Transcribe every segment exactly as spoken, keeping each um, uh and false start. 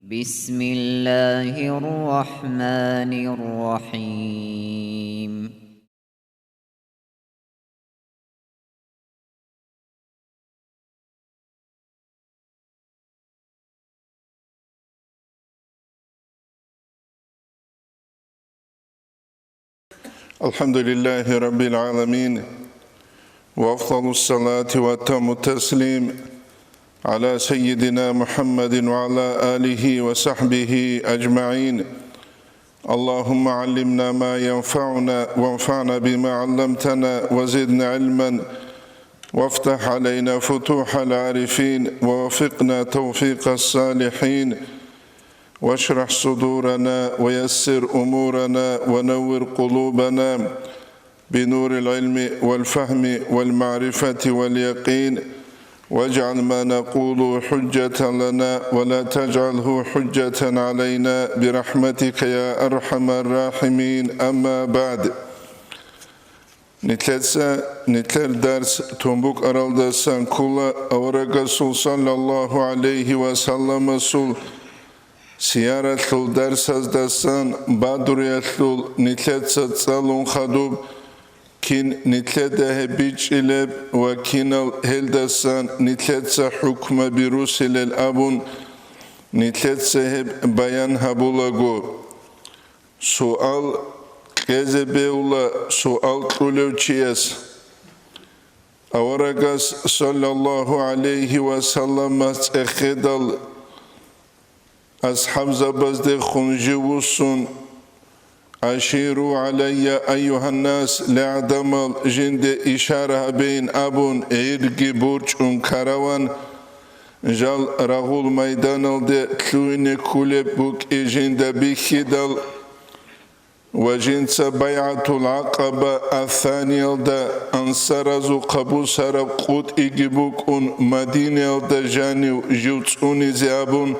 بسم الله الرحمن الرحيم. الحمد لله رب العالمين، وأفضل الصلاة وأتم التسليم على سيدنا محمد وعلى آله وصحبه أجمعين. اللهم علمنا ما ينفعنا وانفعنا بما علمتنا وزدنا علما وافتح علينا فتوح العارفين ووفقنا توفيق الصالحين واشرح صدورنا ويسر أمورنا ونور قلوبنا بنور العلم والفهم والمعرفة واليقين، واجعل ما نقول حجة لنا ولا تجعله حجة علينا برحمتك يا أرحم الراحمين. أما بعد. Нилъеца нилъер дарс тун букӀаралдасан ккола аварагасул саллаллагьу гӀалайгьи ва салламасул сияралъул дарсаздасан. Бадруялъул нилъеца цӀалун хадуб, кин нилъеда гьеб бичӀчӀилеб ва кинал гьелдасан нилъеца хӀукмаби русилел абун, нилъеца гьеб баян гьабулаго. Суал кьезе бегьула суал кьулев чияс. Аварагас саллаллагьу гӀалайгьи ва салламас цӀехедал асхӀабзабаздехун жив вуссун: «Аширу гӀалайя, айюгьаннас, ле гӀадамал, жинде ишара гьабейин», — абун, гӀирги борчӀун караван жал рагъул майданалде лъугьине кколеб букӀин жинда бихьидал, ва жинца БайгӀатул ГӀакъаба ас-Саниялда ансаразухъа бусараб къутӀиги букӀун, Мадинаялда жанив жив цӀунизе абун,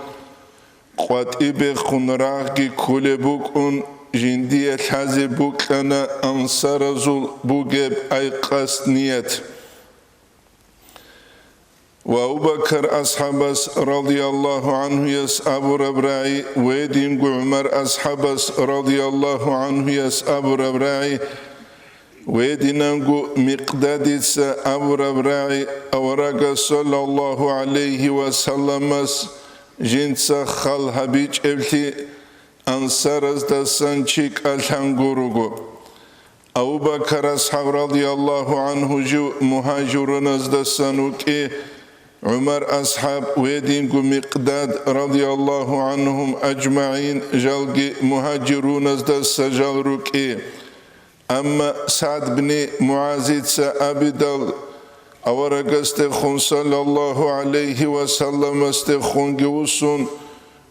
къватӀибехун рагъги кколеб букӀун, жиндие лъазе букӀана ансаразул бугеб ай къасд, ният. Ва Абу Бакар асхӀабас радияллагьу гӀанхуяс абураб рагӀи, ва гьединго ГӀумар асхӀабас радияллагьу гӀанхуяс абураб рагӀи, ва гьединанго Микъдадица абураб рагӀи, аварагас саллаллагьу гӀалайгьи ва салламас жинца хал гьабичӀеблъи ансараздасан чи кӀалъан гуруго. Абу Бакар асхӀаб радияллагьу гӀанху жив мугьажируназдасан вукӀи, ГӀумар асхӀаб ва гьединго Микъдад радияллагьу гӀанхум ажмагӀин жалги мугьажируназдаса жал рукӀи. Амма СагӀд бни МугӀазица абидал, аварагасдехун саллаллагьу гӀалайгьи ва салламасдехунги вуссун,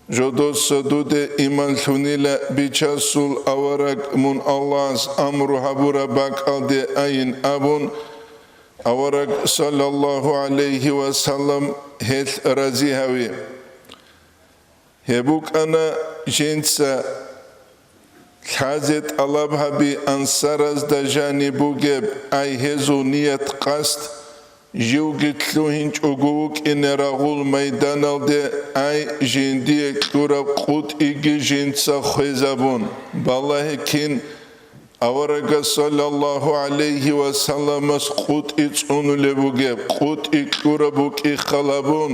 жодоца дуде иман лъунила, бичасул авараг мун Аллагьас амру гьабураб бакӀалде айин абун, авараг саллаллагьу гӀалайгьи ва саллам гьелъ рази гьави. Гьеб букӀана жинца лъазе тӀалаб гьаби ансаразда жаниб бугеб, ай гьезул ният-къасд, живги лъугьинчӀого вукӀине рагъул майданалде, ай жиндие кьураб къутӀиги жинца хвезабун. Балагье кин аварагас саллаллагьу гӀалайгьи ва салламас къутӀи цӀунулеб бугеб, къутӀи кьураб букӀин халабун,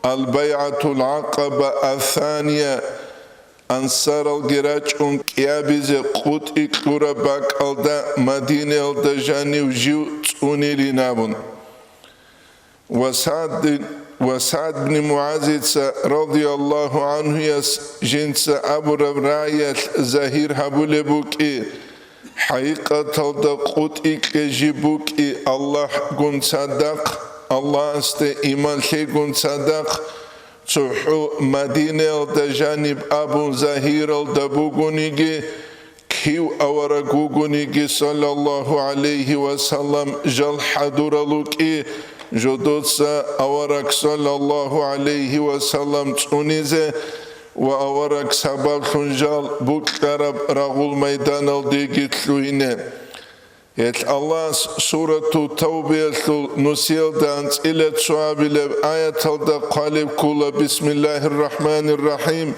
Ал-БайгӀатул ГӀакъаба ас-Сания, ансаралги рачӀун кӀиабизе къутӀи кьураб бакӀалда Мадинаялда жанив жив цӀунилин абун. Ва СагӀд, ва СагӀд бни МугӀазица радияллагьу гӀанхуяс жинца абураб рагӀиялъ загьир гьабулеб букӀи, хӀакъикъаталда къутӀи кье жиб букӀи Аллагьгун цадахъ, Аллагьасде иман лъегун цадахъ, цохӀо Мадинаялда жаниб абун загьиралда бугониги, кив авараг вугониги, саллаллагьу гӀалайгьи ва саллам, жал хӀадурал рукӀи, жодоца авараг, саллаллагьу гӀалайгьи ва саллам, цӀунизе ва авараг сабаблъун жал букьараб рагъул майданалдеги лъугьине. Гьелъ Аллагьас Сурату Тавбаялъул нусиялда анцӀила цоабилеб аяталда хъвалеб ккола: «Бисмиллагьир рахӀманир рахӀим.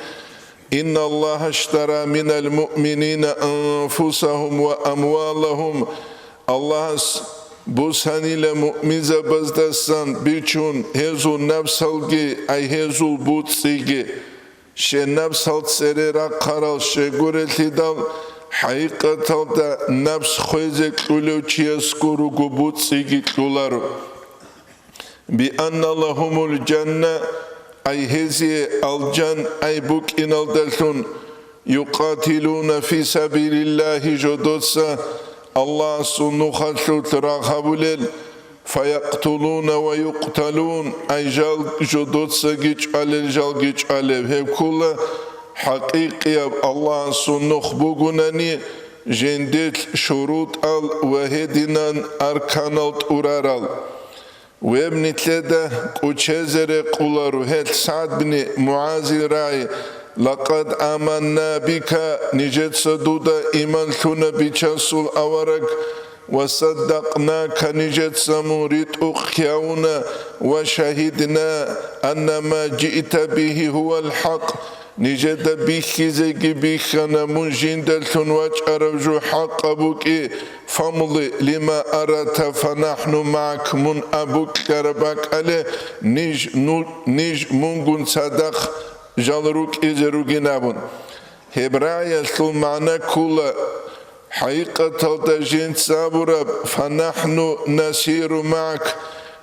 Инналлагьа аштара минал муъминина анфусагьум ва амвалагьум». Аллагьас бусанила муъминзабаздасан бичун гьезул напсалги, ай гьезул буцӀцӀиги. Щай напсал цере рахъарал щегурелъидал, хӀакъикъаталда напс хвезе кьулев чиясго руго буцӀцӀиги кьуларо. «Бианна лагьумул жанна», ай гьезие алжан ай букӀиналдалъун, «юкъатилуна фи сабилиллагьи», жодоца Аллагьасул нухалъулъ рагъ гьабулел, «фаякътулуна ва юкъталун», ай жал жодоцаги чӀвалел, жалги чӀвалеб. Гьеб ккола хӀакъикъияб Аллагьасул нух бугунани, жиндилъ шурутӀал ва гьединан арканал тӀурарал. Гьеб нилъеда кӀучезе рекъоларо гьелъ СагӀд бин МугӀазил рагӀи: «Лакъад аманна бика», нижеца дуда иман лъуна, бичасул авараг, «ва саддакънака», нижеца мун ритӀухъ ккеуна, «ва шагьидна анна ма жиъта бигьи гьувал хӀакъ», нижеда бихьизеги бихьана мун жиндалъун вачӀарав жо хӀакъаб букӀин. «Фамди лима арадта фанахӀну магӀак», мун абукьараб бакӀалде, ниж, ну, ниж мунгун цадахъ жал рукӀизе ругин абун. Гьеб рагӀиялъул магӀна ккола, хӀакъикъаталда жинца абураб: «ФанахӀну насиру магӀак»,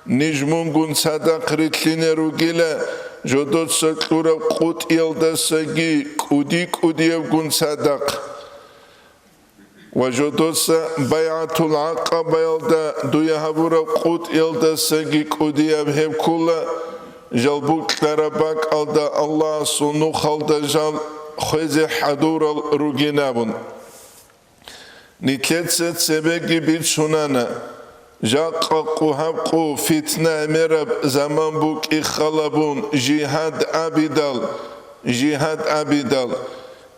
ниж мунгун цадахъ рилълъине ругила, жодоца кьураб къотӀиялдасаги кӀуди-кӀудиябгун цадахъ. Ва жодоца БайгӀатул ГӀакъабаялда дуе гьабураб къотӀиялдасаги кӀудияб гьеб ккола, жал букьараб бакӀалда Аллагьасул нухалда жал хвезе хӀадурал ругин абун. Нилъеца цебеги бицунана, жакъа къу гьаб къу фитна гӀемераб заман букӀин халабун жигьад абидал, жигьад абидал.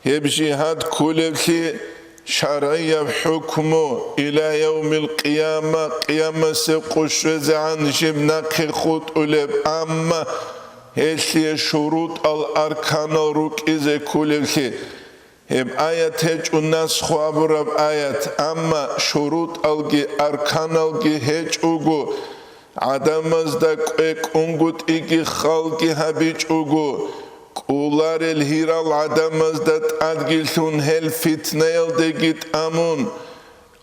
Гьеб жигьад кколеблъи шаргӀияб хӀукму иля явмил къияма, къиямасеб къо щвезегӀан жиб нахъе хутӀулеб, амма гьелъие шурутӀал, арканал рукӀизе кколеблъи. Гьеб аят гьечӀо насху абураб аят, амма шурутӀалги арканалги гьечӀого, гӀадамазда кӀвекӀунгутӀиги халги гьабичӀого, кӀоларел гьирал гӀадамазда тӀадги лъун гьел фитнаялдеги тӀамун,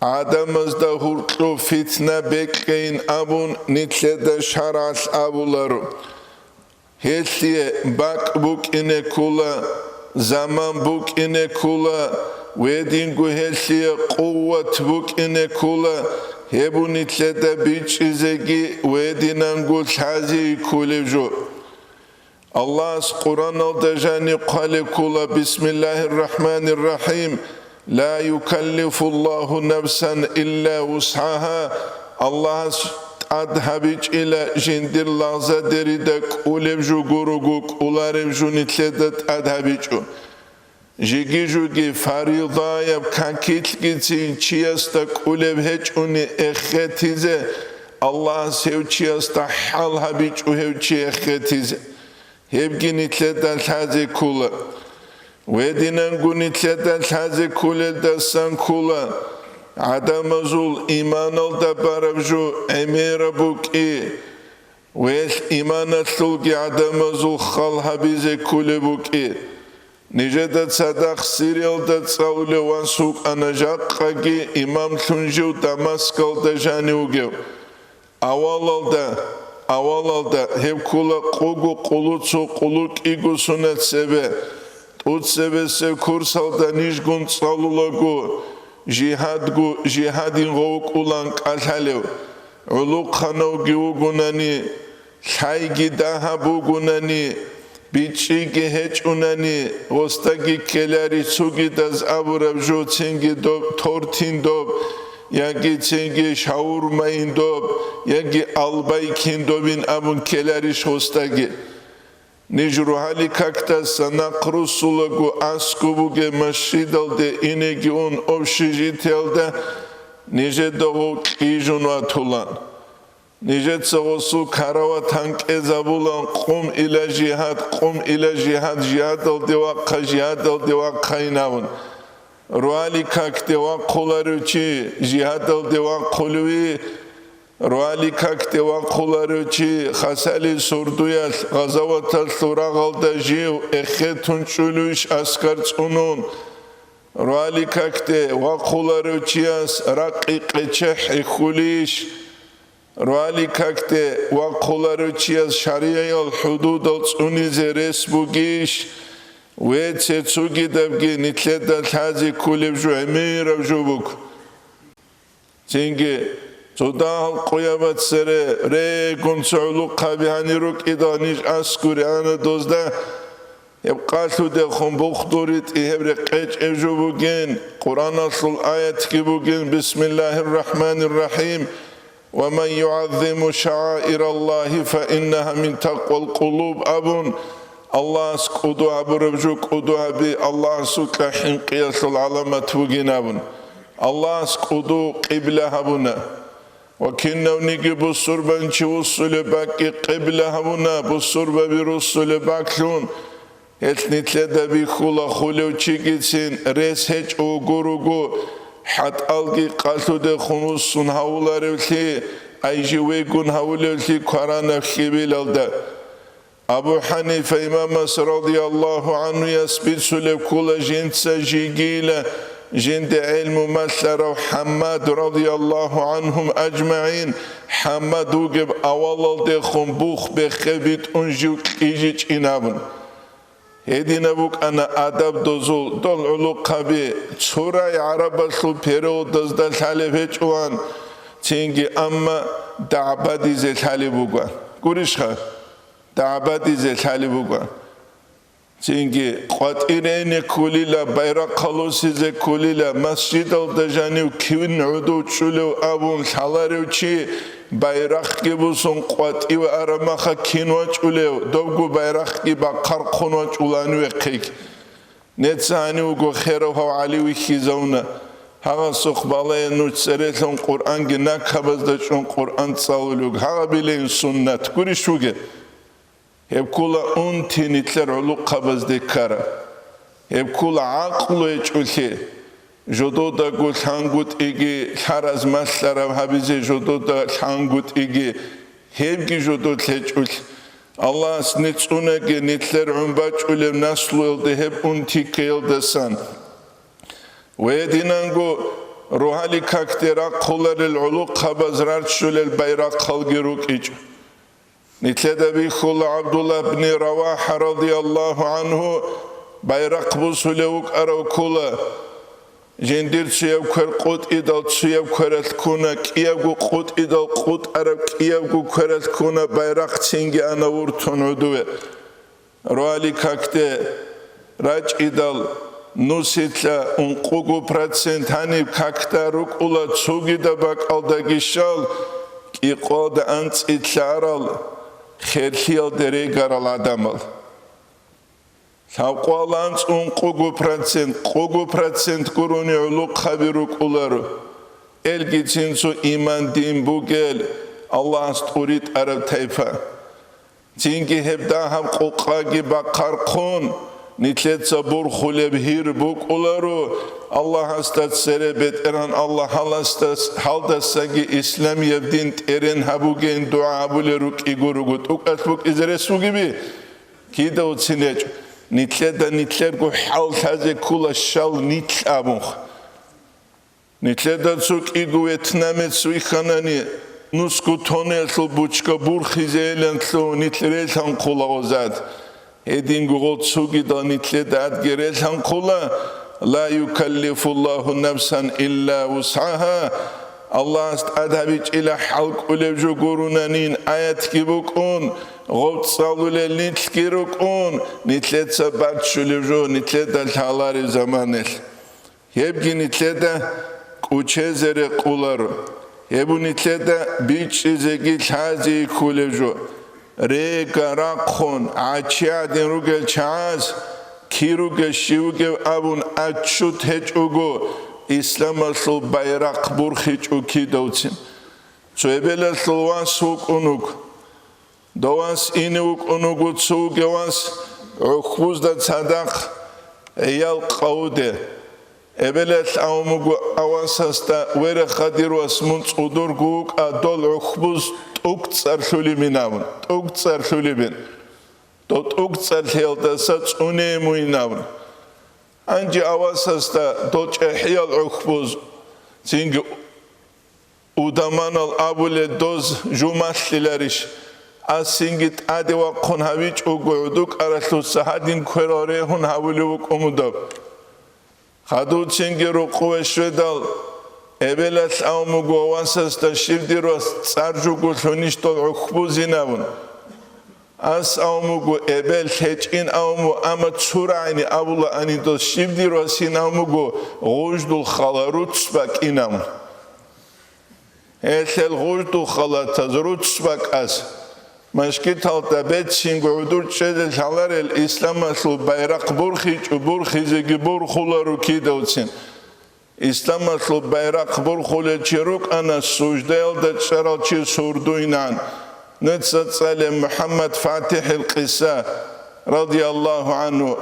гӀадамазда гьуркьу фитна бекьейин абун нилъеда шаргӀалъ абуларо. Гьелъие бакӀ букӀине ккола, заман букӀине ккола, гьединго гьелъие къуват букӀине ккола, гьеб нилъеда бичӀчӀизеги гьединанго лъази кколеб жо. Аллагьас Къуръаналда жаниб хъвалеб ккола: «Бисмиллагьир рахӀманир рахӀим. Ла юкаллифуллагьу нафсан илла вусгӀагьа». Аллагьас тӀад гьабичӀила жиндир лагъзадерида кӀолеб жо гурого, кӀолареб жо нилъеда тӀад гьабичӀо. Жиги-жуги фаридаяб какилъгицин чиясда кӀолеб гьечӀони эхетизе, Аллагьас гьев чиясда хӀал гьабичӀо гьев чи эхетизе. Гьебги нилъеда лъазе ккола. Гьединанго нилъеда лъазе кколелдасан ккола гӀадамазул иманалда бараб жо гӀемераб букӀи, гьелъ иманалъулги гӀадамазул хал гьабизе кколеб букӀи. Нижеда цадахъ Сириялда цӀалулев вас вукӀана, жакъаги имамлъун жив Дамаскалда жанив вугев. Авалалда, авалалда гьеб ккола къого къулу цо къулу кӀиго сунат цебе, тӀуцебесеб курсалда нижгун цӀалулаго, жигьадгу, жигьадин гъов кӀулан кӀалъалев, гӀулухъанавги вугунани, лъайги дагьаб бугунани, бичӀчӀиги гьечӀунани, гъосдаги ккеларищ цогидаз абураб жо, цинги доб тортин доб, яги цинги шаурмаин доб, яги албайкин добин абун ккеларищ гъосдаги. Ниж рогьалил какдаса нахъ руссулаго аскӀоб бугеб масжидалде инеги ун, общежитиялда нижеда гъов кьижун ватулан. Нижеца гъосул карават гьанкӀезабулан, къум ила жигьад, къум ила жигьад, жигьадалде вахъа, жигьадалде вахъайин абун. Руали какде вахъуларев чи жигьадалде вахъулеви, руали какде вахъуларев чи хасали сордоялъ гъазаваталъул рагъалда жив эхетун чӀулевищ аскар цӀунун? Руали какде вахъуларев чияс ракъи къече хӀехьулищ? Руали какде вахъуларев чияс шаригӀиял хӀудудал цӀунизе рес бугищ? Ве цецугидабги нилъеда лъазе кколеб жо гӀемераб жо буго. Цинги цо дагьал къоябацере регун цо гӀулухъаби гьанир рукӀидал ниж аскури ана дозда. Гьеб къалъудехун бухдуритӀи гьеб рекъечӀеб жо бугин, Къуръаналъул аятги бугин: «Бисмиллагьир рахӀманир рахӀим. Ва ман югӀаззиму шагӀаираллагьи фа иннагьа мин такъвал къулуб», – абун, Аллагьас кӀуду гьабураб жо кӀуду гьаби Аллагьасукьа хӀинкъиялъул гӀаламат бугин абун, Аллагьас кӀуду къибла гьабуна. Ва кинавниги бусурбанчи вуссулеб бакӀги къибла гьабуна, бусурбаби руссулеб бакӀлъун. Гьелъ нилъеда бихьула хулев чигицин рес гьечӀого руго, хӀатӀалги къалъудехун вуссун гьавуларевлъи, ай живегун гьавулевлъи кваранаб хьибилалда. Абу ХӀанифа имамас радияллагьу гӀанхуяс бицулеб ккола жинца жигийила жинде гӀелму малъарав ХӀаммад радияллагьу гӀанхум ажмагӀин, ХӀаммад вугеб авалалдехун бух бехе битӀун жив кьижичӀин абун. Гьединаб букӀана адаб дозул, дол гӀулухъаби цо рагӀи гӀарабалъул переводазда лъалеб гьечӀоан, цинги амма дагӀбадизе лъалеб бугоан. Гурищха? ДагӀбадизе лъалеб бугоан. Цинги къватӀирене кколила, байрахъ хъалусизе кколила, масжидалда жанив кивин гӀодов чӀулев абун лъаларев чи байрахъги бусун къватӀиве арамаха кин вачӀулев, добго байрахъги бахъархъун вачӀулани вехъеги. Неца гьанив вуго херав гьав ГӀали вихьизавуна. Гьагъасухъ балая нуж церелъун Къуръанги накабазда чӀун Къуръан цӀалулев вуго. Гьагъабилейин суннат гурищ вугеб? Гьеб ккола унти нилъер гӀулухъабазде ккараб. Гьеб ккола гӀакълу гьечӀолъи, жододаго лъангутӀиги лъараз малъараб гьабизе жодода лъангутӀиги, гьебги жодолъ гьечӀолъ. Аллагьас нецӀунаги нилъер гӀун бачӀулеб наслуялде гьеб унти ккеялдасан. Ва гьединанго рогьали какде рахъуларел гӀулухъабаз рарччулел байрахъалги рукӀичӀо. Нилъеда бихьула ГӀабдулла ибни РавахӀа радияллагьу гӀанху байрахъ бусулев вукӀарав ккола. Жиндир цуяб квер къутӀидал цуяб квералъ ккуна, кӀиябго къутӀидал къутӀараб кӀиябго квералъ ккуна байрахъ, цинги ана вуртун гӀодове. Рогьали какде рачӀидал нусилъа ункъого процент гьаниб какда рукӀула цогидаб бакӀалдаги щал кӀикъоялда анцӀила арал херлъиялде регарал гӀадамал. Лъабкъоялда анцӀ ункъого процент, къого процент гурони гӀулухъаби рукӀуларо, элгицин цо иман-дин бугел, Аллагьас тӀуритӀараб тайпа. Цинги гьеб дагьаб къокъаги бахъархъун, нилъеца бурхулеб гьир букӀуларо, Аллагьасда цере БетӀергьан Аллагь гьаласдас-, гьалдасаги исламияб дин тӀерен гьабугейин дугӀа гьабулел рукӀиго руго, тӀукӀалъ букӀизе рес бугеби? Кида уцин гьечӀо, нилъеда нилъерго хӀал лъазе ккола щал нилъ абунха. Нилъеда цо кӀиго вьетнамец вихьанани, нусго тоннаялъул бучка бурхизейиланлъун нилъ релъанхъула гъозад. Гьединго гъол цогидал нилъеда адги релъанхъула: «Ла юкаллифуллагьу нафсан илла вусгӀагьа». Аллагьас тӀад гьабичӀила хӀалкӀолеб жо гурунанин аятги букӀун, гъов цӀалулел нилъги рукӀун, нилъеца баччулеб жо нилъеда лъалареб заманалъ. Гьебги нилъеда кӀучезе рекъоларо, гьеб нилъеда бичӀчӀизеги лъазе кколеб жо. Рега рахъун гӀачи гӀадин ругел чагӀаз, кир ругел щив вугев абун отчет гьечӀого, Исламалъул байрахъ бурхичӀо кидавцин. Цо эбелалъул вас вукӀун вуго. Дов вас ине вукӀун вуго, цо вугев вас гӀухьбузда цадахъ гӀиял къавуде. Эбелалъ авун вуго авасасда: «Вереха, дир вас, мун цӀудурго вукӀа, дол гӀухьбуз тӀугцӀар лъулебин», – абун, тӀугцӀар лъулебин. Дол тӀугцӀар лъеялдаса цӀуне муйин абун. Гьанже авасасда дол чӀехӀиял гӀухьбуз, цинги удаманал абулел доз жумалъиларищ? Ас цинги тӀаде вахъун гьавичӀого гӀудукӀаралъуса гьадин кверал регьун гьавулев вукӀун вуго доб. Хадув цинги рукъуве щведал, эбелалъ авун вуго авасасда: «Щиб, дир вас, цӀар жуго лъунищ дол гӀухьбузин?» – абун. Ас авун вуго: «Эбел, лъечӀин», – авун вуго, амма цо рагӀине абулаани дос: «Щиб, дир вас, ин?» – авун вуго, «Гъуждул хала руцц бакӀин», – абун. Гьелъел гъуждул халатаз руцц бакӀаз машгиталда бецинго гӀудур чӀезе лъаларел, исламалъул байрахъ бурхичӀо, бурхизеги бурхуларо кидавцин. Исламалъул байрахъ бурхулел чи рукӀана суждаялда чӀарал чи сурдуйнан. Нуца цӀале МухӀаммад ФатихӀил къиса, радияллагьу гӀангьу,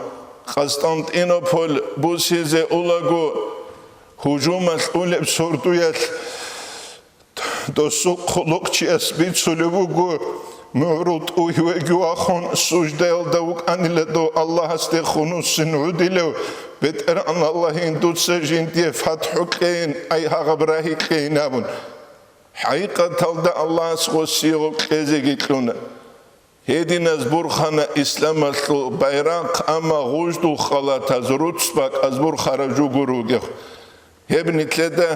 Къастантинополь бусизе улаго, гьужумалъ унеб сурдуялъ досул хъулухъчияс бицулеб буго, мугӀрул тӀугьвеги вахун, суждаялда вукӀанила дов Аллагьасде хунусин гӀодилев, БетӀергьан Аллагьин, дуца жиндие фатхӀу кьейин, ай гьагъаб рагьи кьейин абун. ХӀакъикъаталда Аллагьас гъосие гъоб кьезеги кьуна. Гьединаз бурхана исламалъул байрахъ, амма гъуждул халатаз руцц бакӀаз бурхараб жо гуро бугеб. Гьеб нилъеда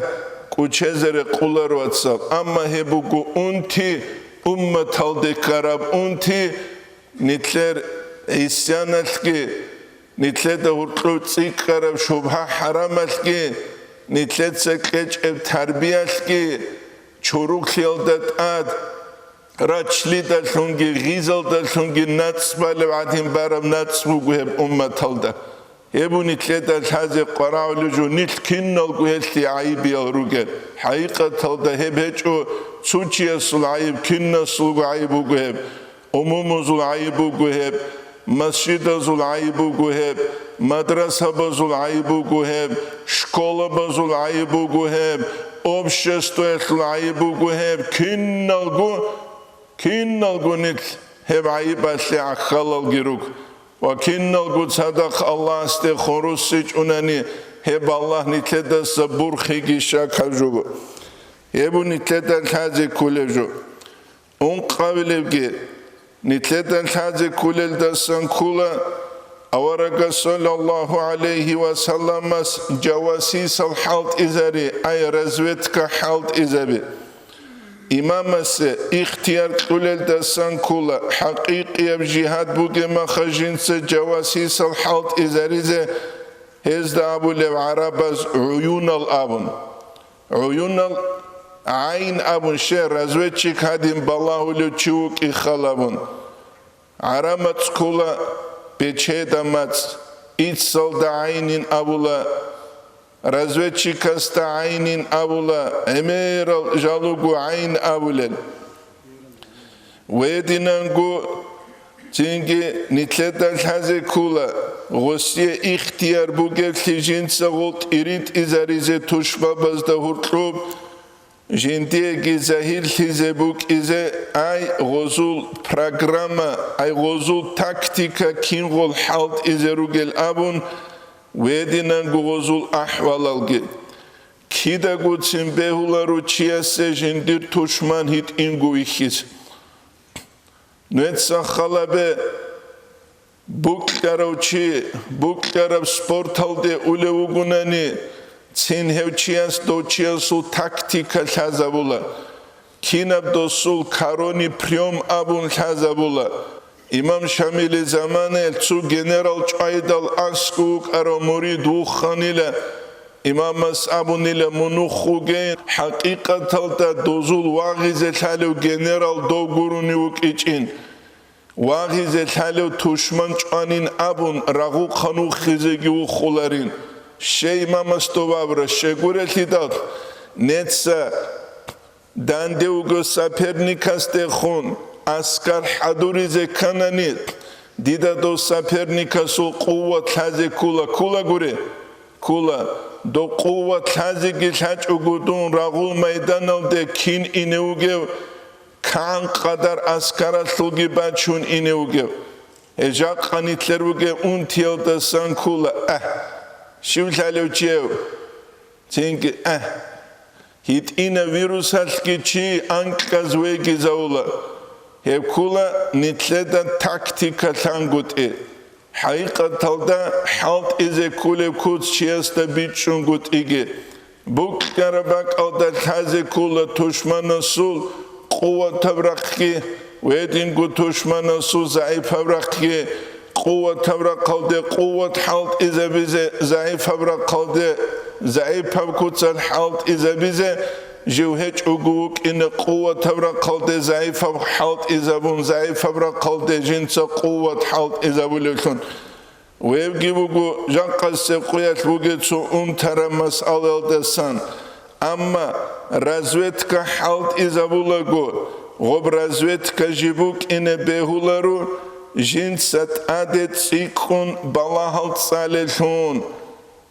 кӀочезе рекъоларо, вацал, амма гьеб буго унти, умматалде ккараб унти, нилъер гӀисяналъги, нилъеда гьоркьоб цӀикӀкӀараб шубгьа-хӀарамалъги, нилъеца кьечӀеб тарбиялъги, чорухълъиялда тӀад, рачлидалъунги гъизалдалъунги нацӀ балеб гӀадин бараб нацӀ буго гьеб умматалда. Гьеб нилъеда лъазе къварагӀулеб жо, нилъ киналго гьелъие гӀайибиял ругел. ХӀакъикъаталда гьеб гьечӀо цо чиясул гӀайиб, кинасулго гӀайиб буго гьеб. Умумузул гӀайиб буго гьеб, масжидазул гӀайиб буго гьеб, мадрасабазул гӀайиб буго гьеб, школабазул гӀайиб буго гьеб, обществоялъул гӀайиб буго гьеб, киналго, киналго нилъ гьеб гӀайибалъе гӀахьалалги руго. Ва киналго цадахъ Аллагьасде хурусичӀунани, гьеб Аллагь нилъедаса бурхиги щакаб жо буго. Гьеб нилъеда лъазе кколеб жо. Ункъабилебги, нилъеда лъазе кколелдасан ккола, аварагас саллаллагьу гӀалайгьи ва салламас жавасисал хӀалтӀизари, ай разведка хӀалтӀизаби. Имамасе ихтияр кьолелдасан ккола, хӀакъикъияб жигьад бугеб маха жинца жавасисал хӀалтӀизаризе, гьезда абулеб гӀарабаз гӀуюнал абун. ГӀуюнал гӀайн абун, щай, разведчик гьадин балагьулев чи вукӀин халабун. ГӀарамацӀ ккола бечеда мацӀ, иццалда гӀайнин абула, разведчикасда гӀайнин абула, гӀемерал жалуго гӀайн абулел. Гьединанго цинги нилъеда лъазе ккола, гъосие ихтияр бугеблъи жинца гъол тӀиритӀизаризе тушбабазда гьоркьоб, жиндиеги загьирлъизе букӀизе, ай гъозул программа, ай гъозул тактика кингъол хӀалтӀизе ругел абун, гьединанго гъозул ахӀвалалги. Кидагоцин бегьуларо чиясе жиндир тушман гьитӀинго вихьизе. Нуеца халабе, букьарав чи букьараб спорталде улев вугунани, цин гьев чияс дов чиясул тактика лъазабула, кинаб досул корони приём абун лъазабула. Имам Шамилил заманаялъ цо генерал чӀвайдал аскӀов вукӀарав мурид вухханила, имамас абунила: «Мун нух вугейин, хӀакъикъаталда дозул вагъизе лъалев генерал дов гурони вукӀичӀин. Вагъизе лъалев тушман чӀванин абун, рагъухъан вуххизеги вуххуларин». Щай имамасда вавра, щегурелъидал, неца данде вуго соперникасдехун аскар хӀадуризе кканани, дида дов соперникасул къуват лъазе ккула, ккулагури? Ккула. Дов къуват лъазеги лъачӀого дун рагъул майданалде кин ине вугев, кан къадар аскаралъулги бачун ине вугев. Гьеб жакъа нилъер бугеб унтиялдасан ккула, агь, щив лъалев чияв? Цинги, агь, гьитӀинав вирусалъги чи анкьаз вегизавула. Гьеб ккула нилъеда тактика лъангутӀи. ХӀакъикъаталда хӀалтӀизе кколеб куц чиясда бичӀчӀунгутӀиги. Букьараб бакӀалда лъазе ккола тушманасул къуватаб рахъги, гьединго тушманасул загӀипаб рахъги, къуватаб рахъалде къуват хӀалтӀизабизе, загӀипаб рахъалде загӀипаб куцалъ хӀалтӀизабизе, жив гьечӀого вукӀине къуватаб рахъалде загӀипаб хӀалтӀизабун, загӀипаб рахъалде жинца къуват хӀалтӀизабулевлъун. Вебги буго жакъасеб къуялъ бугеб цо унтараб масъалаялдасан, амма разведка хӀалтӀизабулаго, гъоб разведка жиб букӀине бегьуларо жинца тӀаде цӀикӀкӀун балагьал цӀалелъун.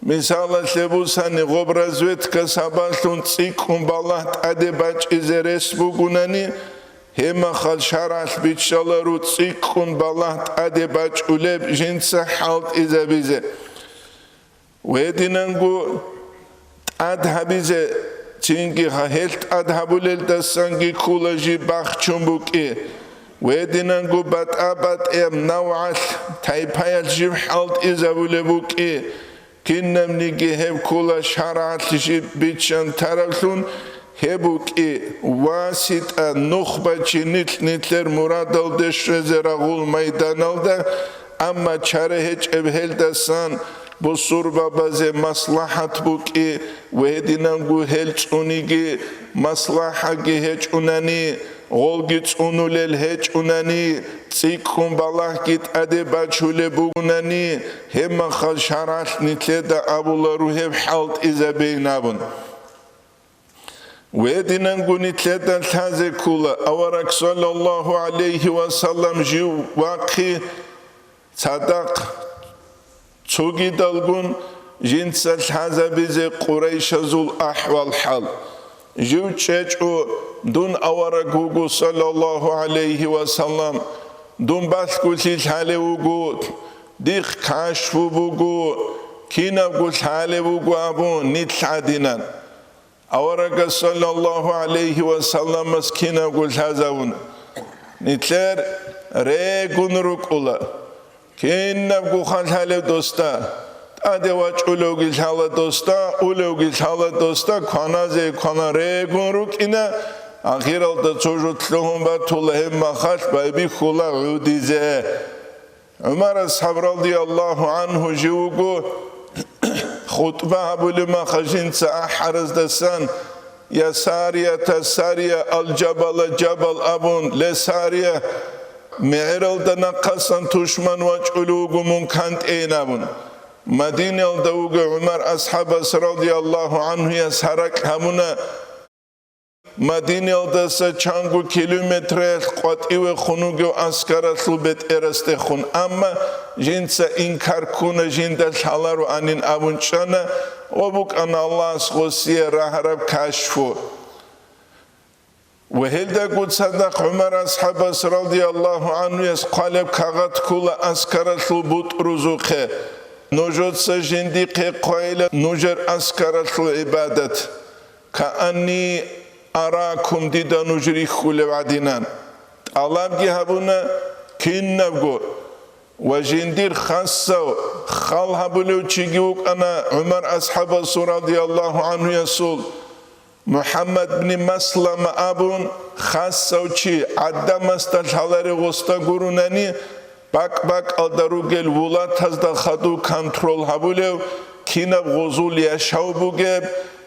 Мисалалъе бусани, гъоб разведка сабаблъун цӀикӀкӀун балагь тӀаде бачӀизе рес бугунани, гьебмахал шаргӀалъ биччаларо цӀикӀкӀун балагь тӀаде бачӀулеб жинца хӀалтӀизабизе. Гьединанго тӀад гьабизе, цинги гьа-, гьелъ тӀад гьабулелдасанги ккула жиб бахчун букӀи. Гьединанго батӀа-батӀияб навгӀалъ, тайпаялъ жиб хӀалтӀизабулеб букӀи. Кинабниги гьеб ккола шаргӀалъ жиб биччан таравлъун, гьеб букӀи васитӀа, нухбачи нилъ-нилъер мурадалде щвезе рагъул майданалда, амма чара гьечӀеб гьелдасан бусурбабазе маслахӀат букӀи ва гьединанго гьел цӀуниги маслахӀаги гьечӀунани, гъолги цӀунулел гьечӀунани, цӀикӀкӀун балагьги тӀаде бачулеб бугунани, гьебмахал шаргӀалъ нилъеда абуларо гьеб хӀалтӀизабейин абун. Гьединанго нилъеда лъазе ккола, авараг саллаллагьу гӀалайгьи ва саллам жив вахъи цадахъ цогидалгун жинца лъазабизе къурайшазул ахӀвал-хӀал. Жив чӀечӀо, дун авараг вуго, саллаллагьу гӀалайгьи ва саллам, дун балъголъи лъалев вуго, дихъ кашфу буго, кинабго лъалев вуго абун, нилъ гӀадинан. Аварагас, саллаллагьу гӀалайгьи ва салламас, кинабго лъазавуна. Нилъер регун рукӀула. Кинабго хал лъалев досда, тӀаде вачӀулевги лъала досда, улевги лъала досда, кваназе квана регун рукӀина, ахиралда цо жо лъугьун батула, гьеб махалъ байбихьула гӀудизе. ГӀумар асхӀаб радияллагьу гӀангьу жив вуго, хутӀба гьабулеб маха жинца ахӀараздасан, я Сарията, Сария, ал-Жабала, Жабал абун, ле Сария, мегӀералда нахъасан тушман вачӀулев вуго мун кантӀейин абун. Мадинаялда вуго ГӀумар асхӀабас радияллагьу гӀангьуяс гьаракь гьабуна, Мадинаялдаса чанго километраялъ къватӀиве хун вугев аскаралъул бетӀерасдехун, амма жинца инкар ккуна, жинда лъалароанин абун чӀана ва букӀана Аллагьас гъосие рагьараб кашфу. Ва гьелдаго цадахъ ГӀумар асхӀабас радияллагьу гӀангьуяс хъвалеб кагъат ккола аскаралъул бутӀрузухъе: нужеца жиндихъе хъвайила нужер аскаралъул гӀибадат. Каанни аракум, дида нуж рихьулев гӀадинан. ТӀалабги гьабуна кинабго ва жиндир хасав хал гьабулев чиги вукӀана ГӀумар асхӀабасул радияллагьу гӀангьуясул, МухӀаммад бни Маслама абун хасав чи, гӀадамасда лъаларев гъосда гурунани, бакӀ-бакӀалда ругел вулатазда хадув контрол гьабулев, кинаб гъозул яшав бугеб,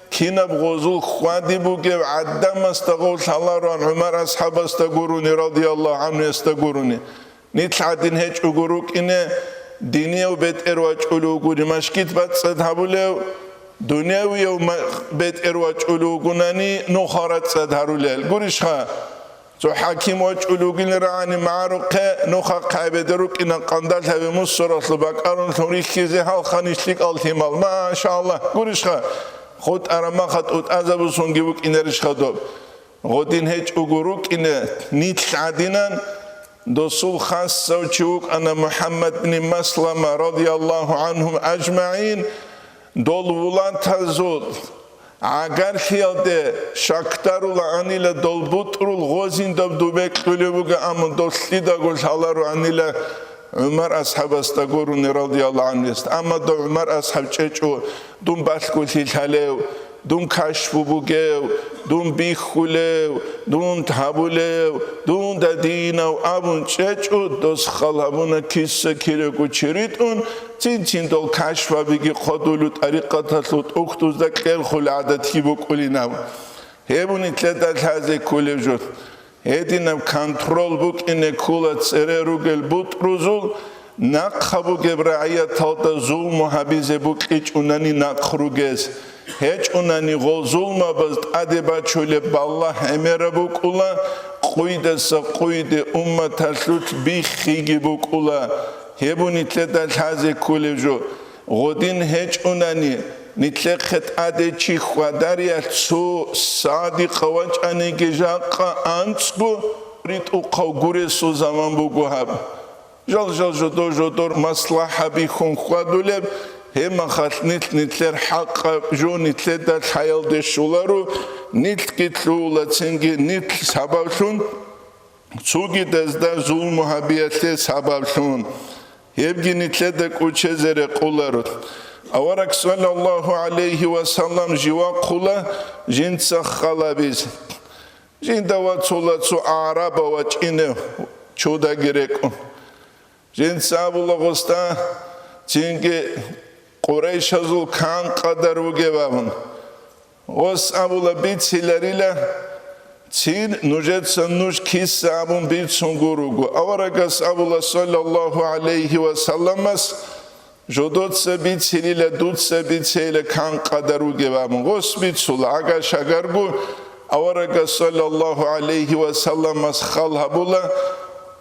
кинаб гъозул хьвади бугев гӀадамасда гъов лъалароан ГӀумар асхӀабасда гурони, радияллагьу гӀангьуясда гурони. Нилъ гӀадин гьечӀого рукӀине, динияв бетӀер вачӀулев вугони машгит бацӀцӀад гьабулев, дунявияв ма-, бетӀер вачӀулев вугонани нухал рацӀцӀад гьарулел. Гурищха? Цо хӀаким вачӀулев вугилан рагӀани магӀарухъе, нухахъ гьабида рукӀина къандал гьабе мусуралъул бакӀарунлъун рихьизе гьалха нилъ лъикӀал лъимал. Машаллагь, гурищха? ХутӀараб махалъ тӀутӀазабусунги вукӀинарищха доб? Гъодин гьечӀого рукӀине нилъ гӀадинан, досул хасав чи вукӀана МухӀаммад бин Маслама, радияллагьу гӀанхум ажмагӀин, дол вулатазул гӀагарлъиялде щакдарулаанила дол бутӀрул гъозиндаб дубе кьулеб буго, амма дол лъидаго лъалароанила ГӀумар асхӀабасда гурони, радияллагьу гӀанхуясда. Амма дов ГӀумар асхӀаб чӀечӀо, дун балъголъи лъалев, дун кашфу бугев, дун бихьулев, дун гьабулев, дун дадинав абун чӀечӀо, дос хал гьабуна киса кирего чи ритӀун, цин-цин дол кашфабиги хъодулев тӀарикъаталъул тӀухьдузда кьерхул гӀадатги букӀулинав. Гьеб нилъеда лъазе кколев жо. Гьединаб контрол букӀине ккола цере ругел бутӀрузул, нахъа бугеб рагӀияталда зулму гьабизе букӀичӀунани нахъ ругез, гьечӀунани гъол зулмабаз тӀаде бачулеб балагь гӀемераб букӀула, къуйдаса къуйде умматалъулъ биххиги букӀула. Гьеб нилъеда лъазе кколев жо. Гъодин гьечӀунани, нилъехъе тӀаде чи хьвадариялъ цо садикъав вачӀаниги жакъа анцӀго ритӀухъав гуресул заман буго гьаб. Жал-жал жодор-жодор маслахӀа бихьун хьвадулеб, гьебмахалъ нилъ нилъер хӀакъаб жо нилъеда лъаялде щоларо, нилъги лъугьула цинги нилъ сабаблъун, цогидазда зулму гьабиялъе сабаблъун, гьебги нилъеда кӀочезе рекъоларо. Авараг, саллаллагьу гӀалайгьи ва саллам, жив вахъула жинца хал гьабизе. Жинда вацула цо гӀарабав вачӀине чудаги рекӀун. Жинца абула гъосда, цинги къурайшазул кан къадар вугев абун. Гъос абула бициларила, цин нужеца нуж киса абун бицунго руго. Аварагас абула, саллаллагьу гӀалайгьи ва салламас, жодоца бицилила, дуца бицейила кан къадар вугев абун. Гъос бицула, агаш-агарго аварагас, саллаллагьу гӀалайгьи ва салламас, хал гьабула,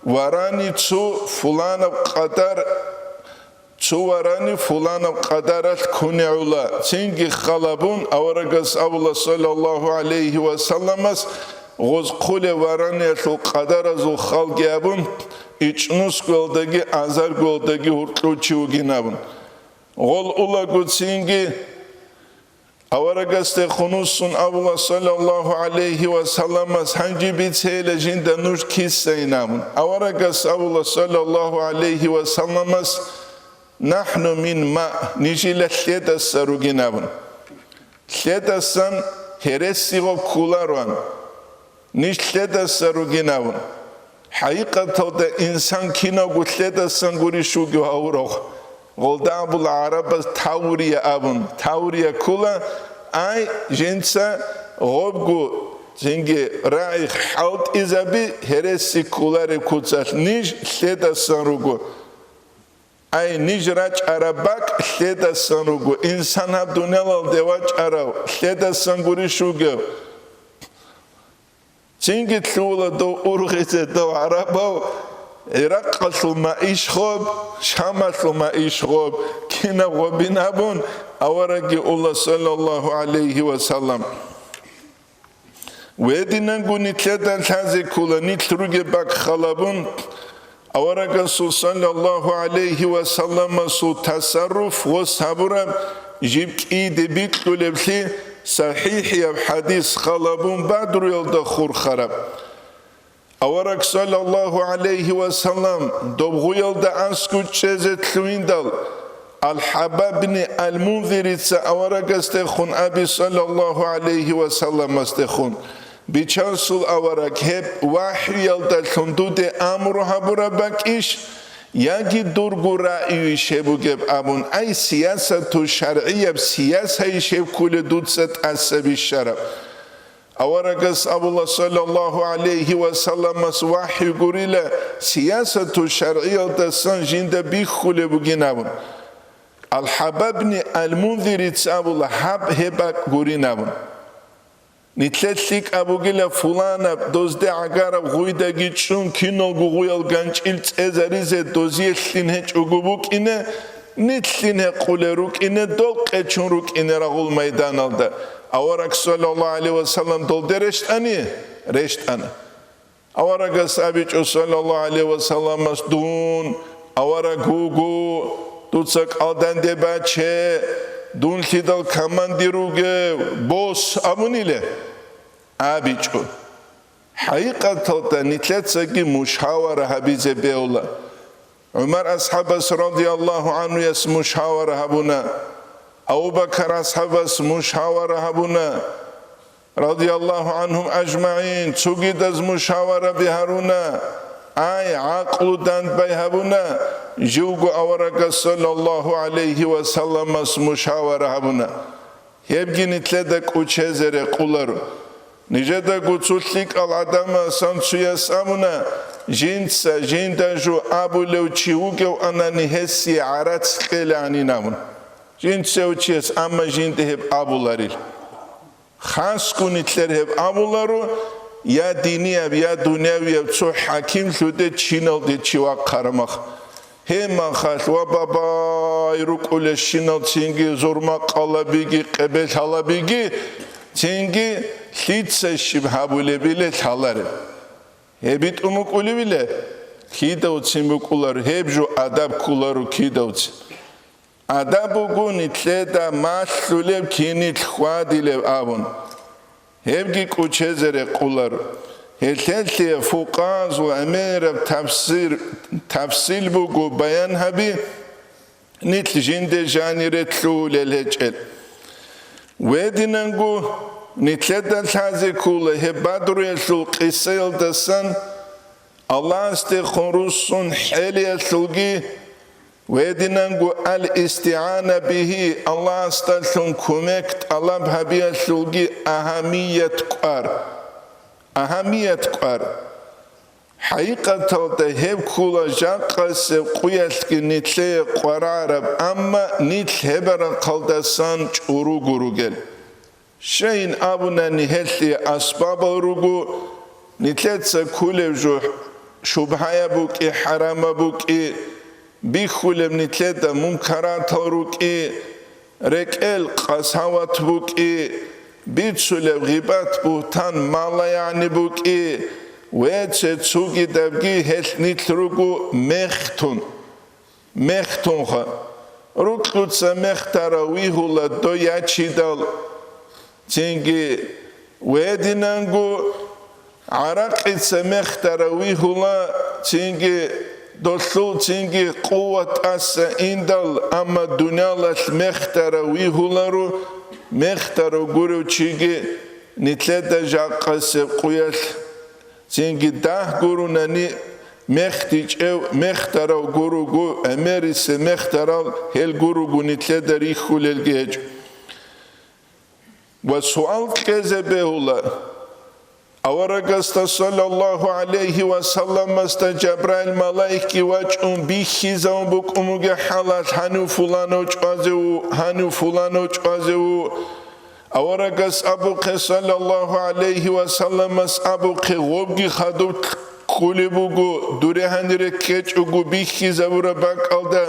варани цо фуланаб къадар Цо варани фуланаб къадаралъ кунегӀула, цинги хал гьабун, аварагас абула, саллаллагьу гӀалайгьи ва салламас, гъоз хъулеб вараниялъул къадаразул халги абун, ичӀнусгоялдаги азаргоялдаги гьуркьулчи вугин абун. Гъол улаго цинги Аварагасдехун вуссун абула, саллаллагьу гӀалайгьи ва салламас, гьанже бицейила жинда нуж кисайин абун. Аварагас абула, саллаллагьу гӀалайгьи ва салламас, нахӀну мин ма, нижила лъедаса ругин абун. Лъедасан гьереси гъоб кколароан. Ниж лъедаса ругин абун. ХӀакъикъаталда инсан кинавго лъедасан гурищ вугев гьавурав. Гъолда абула гӀарабаз таврия абун. Таврия ккола, ай, жинца гъобго цинги рагӀи хӀалтӀизаби гьереси кколареб куцалъ ниж лъедасан руго. Ай, ниж рачӀараб бакӀ лъедасан руго, инсан гьаб дуниялалде вачӀарав лъедасан гурищ вугев? Цинги лъугьула дов ургъизе, дов гӀарабав, ГӀиракъалъул маиш гъоб, Шамалъул маиш гъоб, кинаб гъобин абун, аварагги ула, саллаллагьу гӀалайгьи ва саллам. Гьединанго нилъеда лъазе ккола, нилъ ругеб бакӀ хал гьабун, аварагасул, саллаллагьу гӀалайгьи ва салламасул, тасарруф гъос гьабураб жиб кӀийде бикьулеблъи сахӀихӀияб хӀадис хал гьабун, Бадруялда хурхараб. Авараг, саллаллагьу гӀалайгьи ва саллам, доб гъуялда аскӀов чӀезе лъугьиндал, Ал-ХӀаббаб бни Ал-Мунзирица аварагасдехун аби, саллаллагьу гӀалайгьи ва салламасдехун, бичасул авараг гьеб вахӀюялдалъун дуде амру гьабураб бакӀищ, яги дурго раъюйищ гьеб бугеб абун, ай сиясату шаргӀияб сиясайищ гьеб кколеб дуца тӀаса бищараб? Аварагас абула, саллаллагьу гӀалайгьи ва салламас вахӀю гурила, сиясату шаргӀиялдасан жинда бихьулеб бугин абун. Ал-ХӀабабни Ал-Мунзирица абула, гьаб гьеб бакӀ гурин абун. Нилъер лъикӀаб бугила, фуланаб дозде гӀагараб гъуйдаги чӀун, киналго гъуял ганчӀил цӀезаризе дозие лъин гьечӀого букӀине, нилъ лъин гьекъулел рукӀине, дол къечун рукӀине рагъул майданалда. Авараг, саллаллагьу гӀалайгьи ва саллам, долде рещтӀани? РещтӀана. Аварагас абичӀо, саллаллагьу гӀалайгьи ва салламас: «Дун авараг вуго, дуца кӀалданде баче, дун лъидал командир вугев, босс», — абуниле? АбичӀо. ХӀакъикъаталда нилъецаги мушавара гьабизе бегьула. ГӀумар асхӀабас, радияллагьу гӀанхуяс, мушавара гьабуна. Абу Бакар асхӀабас мушавара гьабуна, радияллагьу гӀанхум ажмагӀин, цогидаз мушавараби гьаруна. Ай, гӀакълу дандбай гьабуна, живго аварагас, саллаллагьу гӀалайгьи ва салламас мушавара гьабуна. Гьебги нилъеда кӀучезе рекъуларо. Нижеда гуцул лъикӀал гӀадамасан цуяс абуна, жинца жинда жо абулев чи вугев анани гьесие гӀарац кьеланин абун. Жинцев чияс амма жинда гьеб абуларил. Хасго нилъер гьеб абуларо, я динияб, я дунявияб цо хӀакимлъуде чиналде чи вахъарамах. Гьебмахалъ ва бабай рукӀулещинал цинги зурмакъалабиги къебелъалабиги, цинги лъица щиб гьабулебиле лъалареб. Гьеб битӀун букӀулевиле, кидавцин букӀулар, гьеб жо адаб кколаро кидавцин. Адаб буго нилъеда малъулеб кинилъ хьвадилев абун. Гьебги кӀучезе рекъулар. Гьелъелъие фукъазул гӀемераб тафсир, тафсил буго баян гьаби, нилъ жинде жанире лъугьулел гьечӀел. Гьединанго нилъеда лъазе ккола гьеб Бадруялъул къисаялдасан, Аллагьасдехун руссун хӀелиялъулги, гьединанго ал-истигӀана бигьи, Аллагьасдалъун кумек тӀалаб гьабиялъулги агьамият кӀвар. Агьамият кӀвар. ХӀакъикъаталда гьеб ккола жакъасеб къуялъги нилъее къварараб, амма нилъ гьеб рахъалдасан чӀуруго ругел. Щайин абунани, гьелъие асбабал руго, нилъеца кколеб жо шубгьаяб букӀи, хӀарамаб букӀи, бихьулеб нилъеда мункаратал рукӀи, рекӀел къасават букӀи, бицулеб гъибат-бугьтан, малаягӀни букӀи, ва цо-цогидабги гьелъ нилъ руго мехтун. Мехтунха. Рукьуца мехтарав вигьула дой ячидал, цинги гьединанго гӀаракъица мехтарав вигьула, цинги долъул цинги къуват тӀаса индал, амма дуниялалъ мехтарав вигьуларо, мехтарав гурев чиги нилъеда жакъасеб къуялъ. Цинги дагь гурунани мехтичӀев, мехтарав гуруго, гӀемерисеб мехтарал гьел гуруго нилъеда рихьулелги гьечӀо. Ва суал кьезе бегьула, аварагасда, саллаллагьу гӀалайгьи ва салламасда, Жабраил малаикги вачӀун бихьизавун букӀун бугеб хӀалалъ, гьанив фуланав чӀвазе ву, гьанив фуланав чӀвазе ву. Аварагас абухъе, саллаллагьу гӀалайгьи ва салламас абухъе, гъобги хадуб кколеб буго, дуре гьанире ккечӀого бихьизабураб бакӀалда.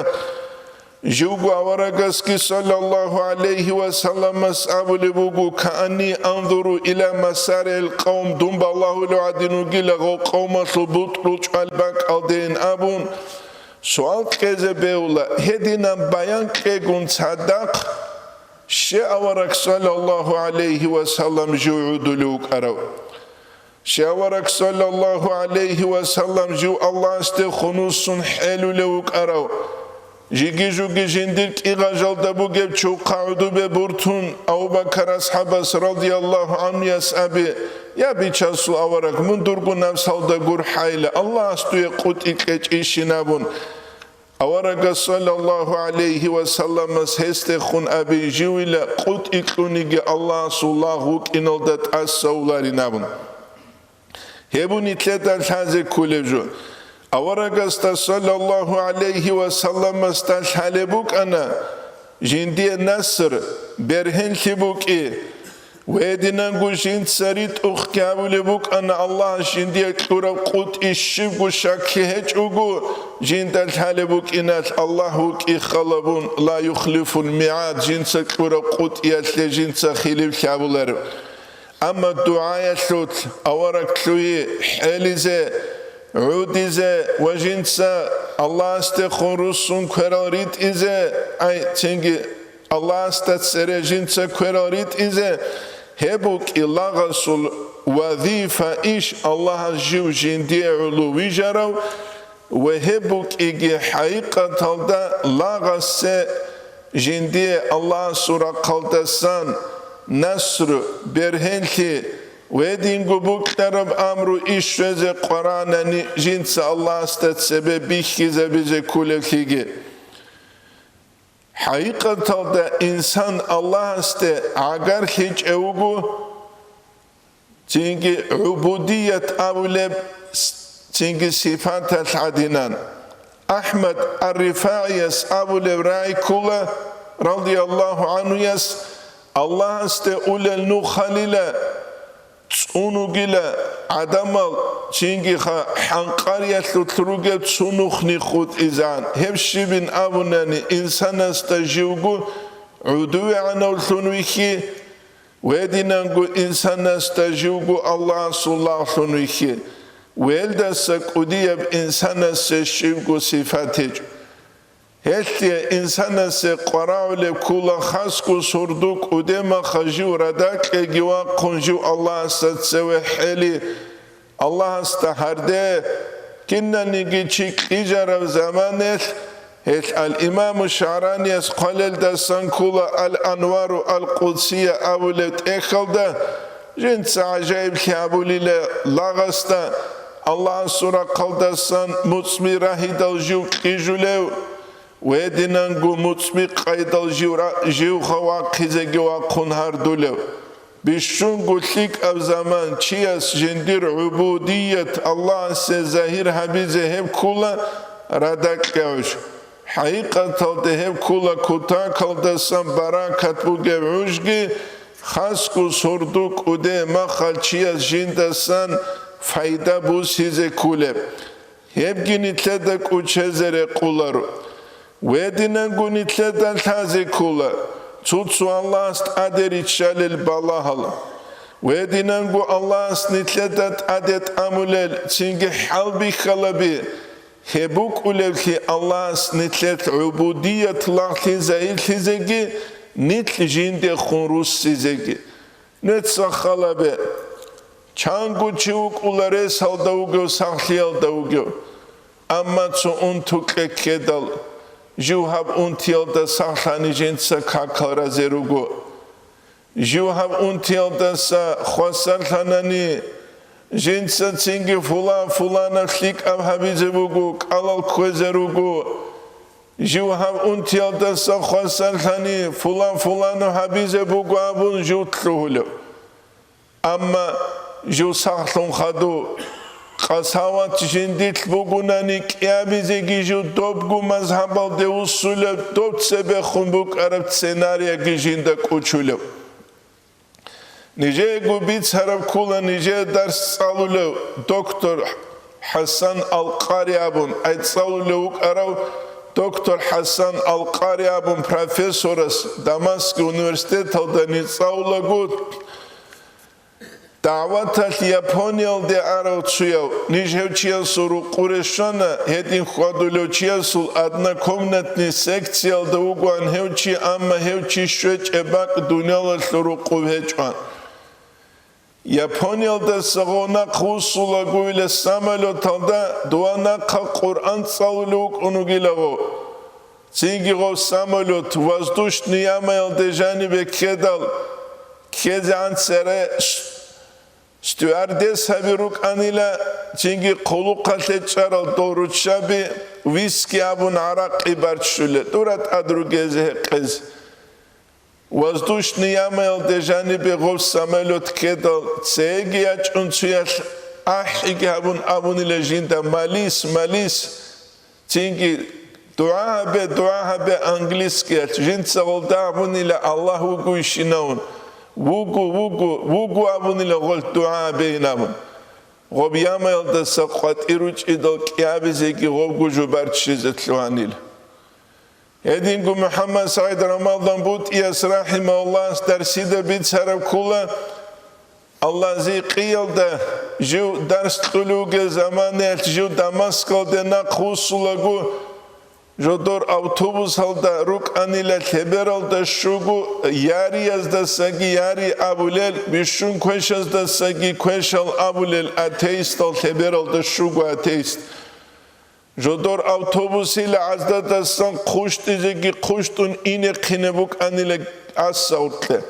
Живго аварагасги, саллаллагьу гӀалайгьи ва салламас, абулеб буго: «Каанни анзуру иля масарил къавм», дун балагьулев гӀадин вугила гъов къавмалъул бутӀрул чӀвал бакӀалдейин абун, суал кьезе бегьула, гьединаб баян кьегун цадахъ, Щай авараг, саллаллагьу гӀалайгьи ва саллам, жив гӀодулев вукӀарав? Щай авараг, саллаллагьу гӀалайгьи ва саллам, жив Аллагьасде хунусун хӀелулев вукӀарав? Жиги-жуги жиндир кӀигъажалда бугеб чухъа гӀодобе буртун, Абу Бакар асхӀабас, радияллагьу гӀанхуяс, абе: «Я, Бичасул авараг, мун дурго напсалда гурхӀайила, Аллагьас дуе къотӀи кьечӀищин», — абун. Аварагас, саллаллагьу гӀалайгьи ва салламас, гьесдехун абе, живила къутӀи кьуниги Аллагьасул лагъ вукӀиналда тӀасавуларин абун. Гьеб нилъеда лъазе кколеб жо. Аварагасда, саллаллагьу гӀалайгьи ва салламасда, лъалеб букӀана жиндие наср, бергьенлъи букӀи. Гьединанго жинца ритӀухъги гьабулеб букӀана Аллагьас жиндие кьураб къутӀи, щибго щаклъи гьечӀого, жинда лъалеб букӀиналъ Аллагь вукӀи халабун, ла юхлифул мигӀад, жинца кьураб къутӀиялъе жинца хилиплъи гьабулареб. Амма дугӀаялъулъ, авараглъуе, хӀелизе, гӀудизе ва жинца Аллагьасдехун руссун кверал ритӀизе, ай, цинги Аллагьасда цере жинца кверал ритӀизе, гьеб букӀи лагъасул вазифа, иш, Аллагьас жив жиндие гӀоло вижарав, ва гьеб букӀиги хӀакъикъаталда лагъасе жиндие Аллагьасул рахъалдасан насру, бергьенлъи, гьединго бокьараб амру иш щвезе къваранани жинца Аллагьасда цебе бихьизабизе кколеблъиги. ХӀакъикъаталда инсан Аллагьасде гӀагарлъичӀев вуго, цинги гӀубудият абулеб, цинги сипаталъ гӀадинан. АхӀмад ар-РифагӀияс абулеб рагӀи ккола, радияллагьу гӀанхуяс, Аллагьасде улел нухалила, цӀунугила гӀадамал, чингиха хӀанкъариялъулъ ругел цо нухни хутӀизан. Гьеб щибин абунани, инсанасда живго гӀудувегӀанавлъун вихьи, гьединанго инсанасда живго Аллагьасул лагълъун вихьи, велдаса кӀудияб инсанасе щибго сипат гьечӀо. Гьелъие инсанасе къварагӀулеб ккола хасго сордо кӀудемаха жив радакьеги вахъун жив Аллагьасда цеве хӀели, Аллагьасда гьарде, кинаниги чи кьижараб заманелъ. Гьелъ ал-Имаму ШагӀраниялъ хъвалелдасан ккола Ал-Анвару Ал-Къудсия абулеб тӀехьалда, жинца гӀажаиблъи гьабулила лагъасда, Аллагьасул рахъалдасан муцӀби рагьидал жив кьижулев, гьединанго муцӀби къайдал жив ра-, живха вахъизеги вахъун гьардулев. Бищунго лъикӀаб заман чияс жиндир гӀубудият Аллагьасе загьир гьабизе гьеб ккола радакьа гӀуж. ХӀакъикъаталда гьеб ккола кутакалдасан баракат бугеб гӀужги, хасго сордо кӀуде махал чияс жиндасан пайда бусизе кколеб. Гьебги нилъеда кӀочезе рекъоларо. Гьединанго нилъеда лъазе ккола цо-цо Аллагьас тӀаде риччалел балагьал. Гьединанго Аллагьас нилъеда тӀаде тӀамулел цинги хӀалбихьалаби. Гьеб букӀулевлъи Аллагьас нилъелъ гӀубудият лагълъи загьирлъизеги, нилъ жиндехун руссизеги. Нецахъ халабе, чанго чи вукӀула ресалда вугев, сахлъиялда вугев, амма цо унтукье ккедал, жив гьаб унтиялда сахлъани жинца какал разе руго. Жив гьаб унтиялдаса хвасарлъанани, жинца цинги фулан-фуланаб лъикӀаб гьабизе буго, кӀалал кквезе руго. Жив гьаб унтиялдаса хвасарлъани, фулан-фуланаб гьабизе буго абун жив лъугьулев. Амма жив сахлъун хадув, къасават жиндилъ бугунани кӀиабизеги жив добго мазгьабалде вуссулев, доб цебехун букӀараб сценарияги жинда кӀучулев. Нижеего бицараб ккола нижее дарс цӀалулев доктор ХӀасан Ал-Къари абун, ай цӀалулев вукӀарав доктор ХӀасан Ал-Къари абун профессорас Дамаскги университеталда ни цӀалулаго, дагӀваталъ Япониялде арав цуяв, ниж гьев чиясул рукъуре щвана, гьедин хьвадулев чиясул однокомнатный секциялда вугоан гьев чи, амма гьев чи щвечӀеб бакӀ дуниялалъул рукъуб гьечӀоан. Япониялдаса гъов нахъ вуссулаго вугила самолеталда, дова нахъа Къуръан цӀалулев вукӀун вугила гъов. Цинги гъов самолет воздушный ямаялде жанибе ккедал, ккезегӀан цере Стюардессаби рукӀанила, цинги хъулухъалъе чӀарал дол руччаби, виски абун гӀаракъи барччулел, дура тӀад ругезе гьекъезе. Воздушный ямаялде жанибе гъов самолет ккедал, цеги ячӀун цуялъ ахӀиги гьабун абунила жинда: «Малис, малис!» Цинги: «ДугӀа гьабе, дугӀа гьабе», английскиялъ, жинца гъолда абунила: «Аллагь вугойищинавун?» «Вуго, вуго, вуго», абунила гъолъ дугӀа гьабейин абун. Гъоб ямаялдаса къватӀир ручӀидал кӀиабизеги гъобго жо барччизе лъугьанила. Гьединго МухӀаммад СагӀид Рамадан БутӀияс, рахӀимагьуллагь, дарсида бицараб ккола, Аллагьзи къиялда жив дарс кьулев вугев заманаялъ жив Дамаскалде нахъ вуссулаго, жодор автобусалда рукӀанила лъебералда щуго, ярияздасаги яри абулел, бищун квешаздасаги квешал абулел атеистал лъебералда щуго атеист. Жодор автобусила гӀаздадасан хъущтӀизеги хъущтӀун инехъине букӀанила гӀасауркье.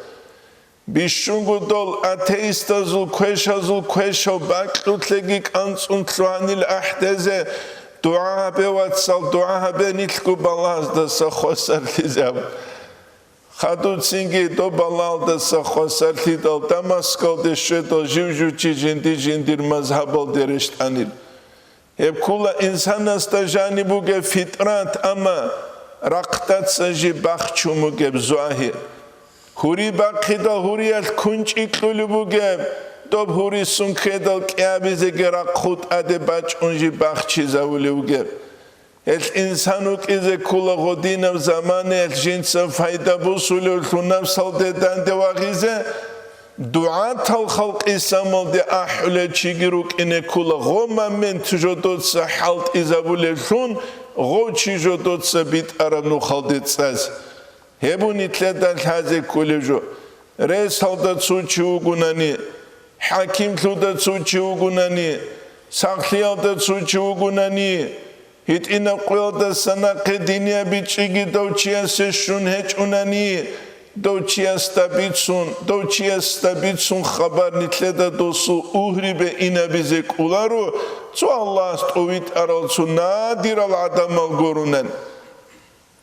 Бищунго дол атеистазул квешазул квешав бакьулъеги кӀанцӀун лъугьанил ахӀдезе, дугӀа гьабе, вацал, дугӀа гьабе нилъго балагьаздаса хвасарлъизе абун. Хадуцинги доб балагьалдаса хвасарлъидал Дамаскалде щведал жив-жив чи жинди-жиндир мазгьабалде рещтӀанил. Гьеб ккола инсанасда жаниб бугеб фитрат, амма рахъдаца жиб бахчун бугеб зуагьир. Гьури бахъидал гьуриялъ кунчӀи кьулеб бугеб, доб гьурисун ккедал кӀиабизеги рахъу тӀаде бачӀун жиб бахчизавулев вугеб. Гьелъ инсан вукӀизе ккола гъодинаб заманаялъ жинца пайда бусулевлъун напсалде данде вагъизе, дугӀатал халкъи самалде ахӀулев чиги рукӀине ккола гъо момент жодоца хӀалтӀизабулевлъун, гъов чи жодоца битӀараб нухалде цӀазе. Гьеб нилъеда лъазе кколеб жо. Ресалда цо чи вугунани, хӀакимлъуда цо чи вугунани, сахлъиялда цо чи вугунани, гьитӀинаб къоялдаса нахъе динияби чӀиги дов чиясе щун гьечӀунани, дов чиясда бицун, дов чиясда бицун хабар нилъеда досул угьрибе инабизе кӀоларо, цо Аллагьас тӀовитӀарал цо надирал гӀадамал гурунан.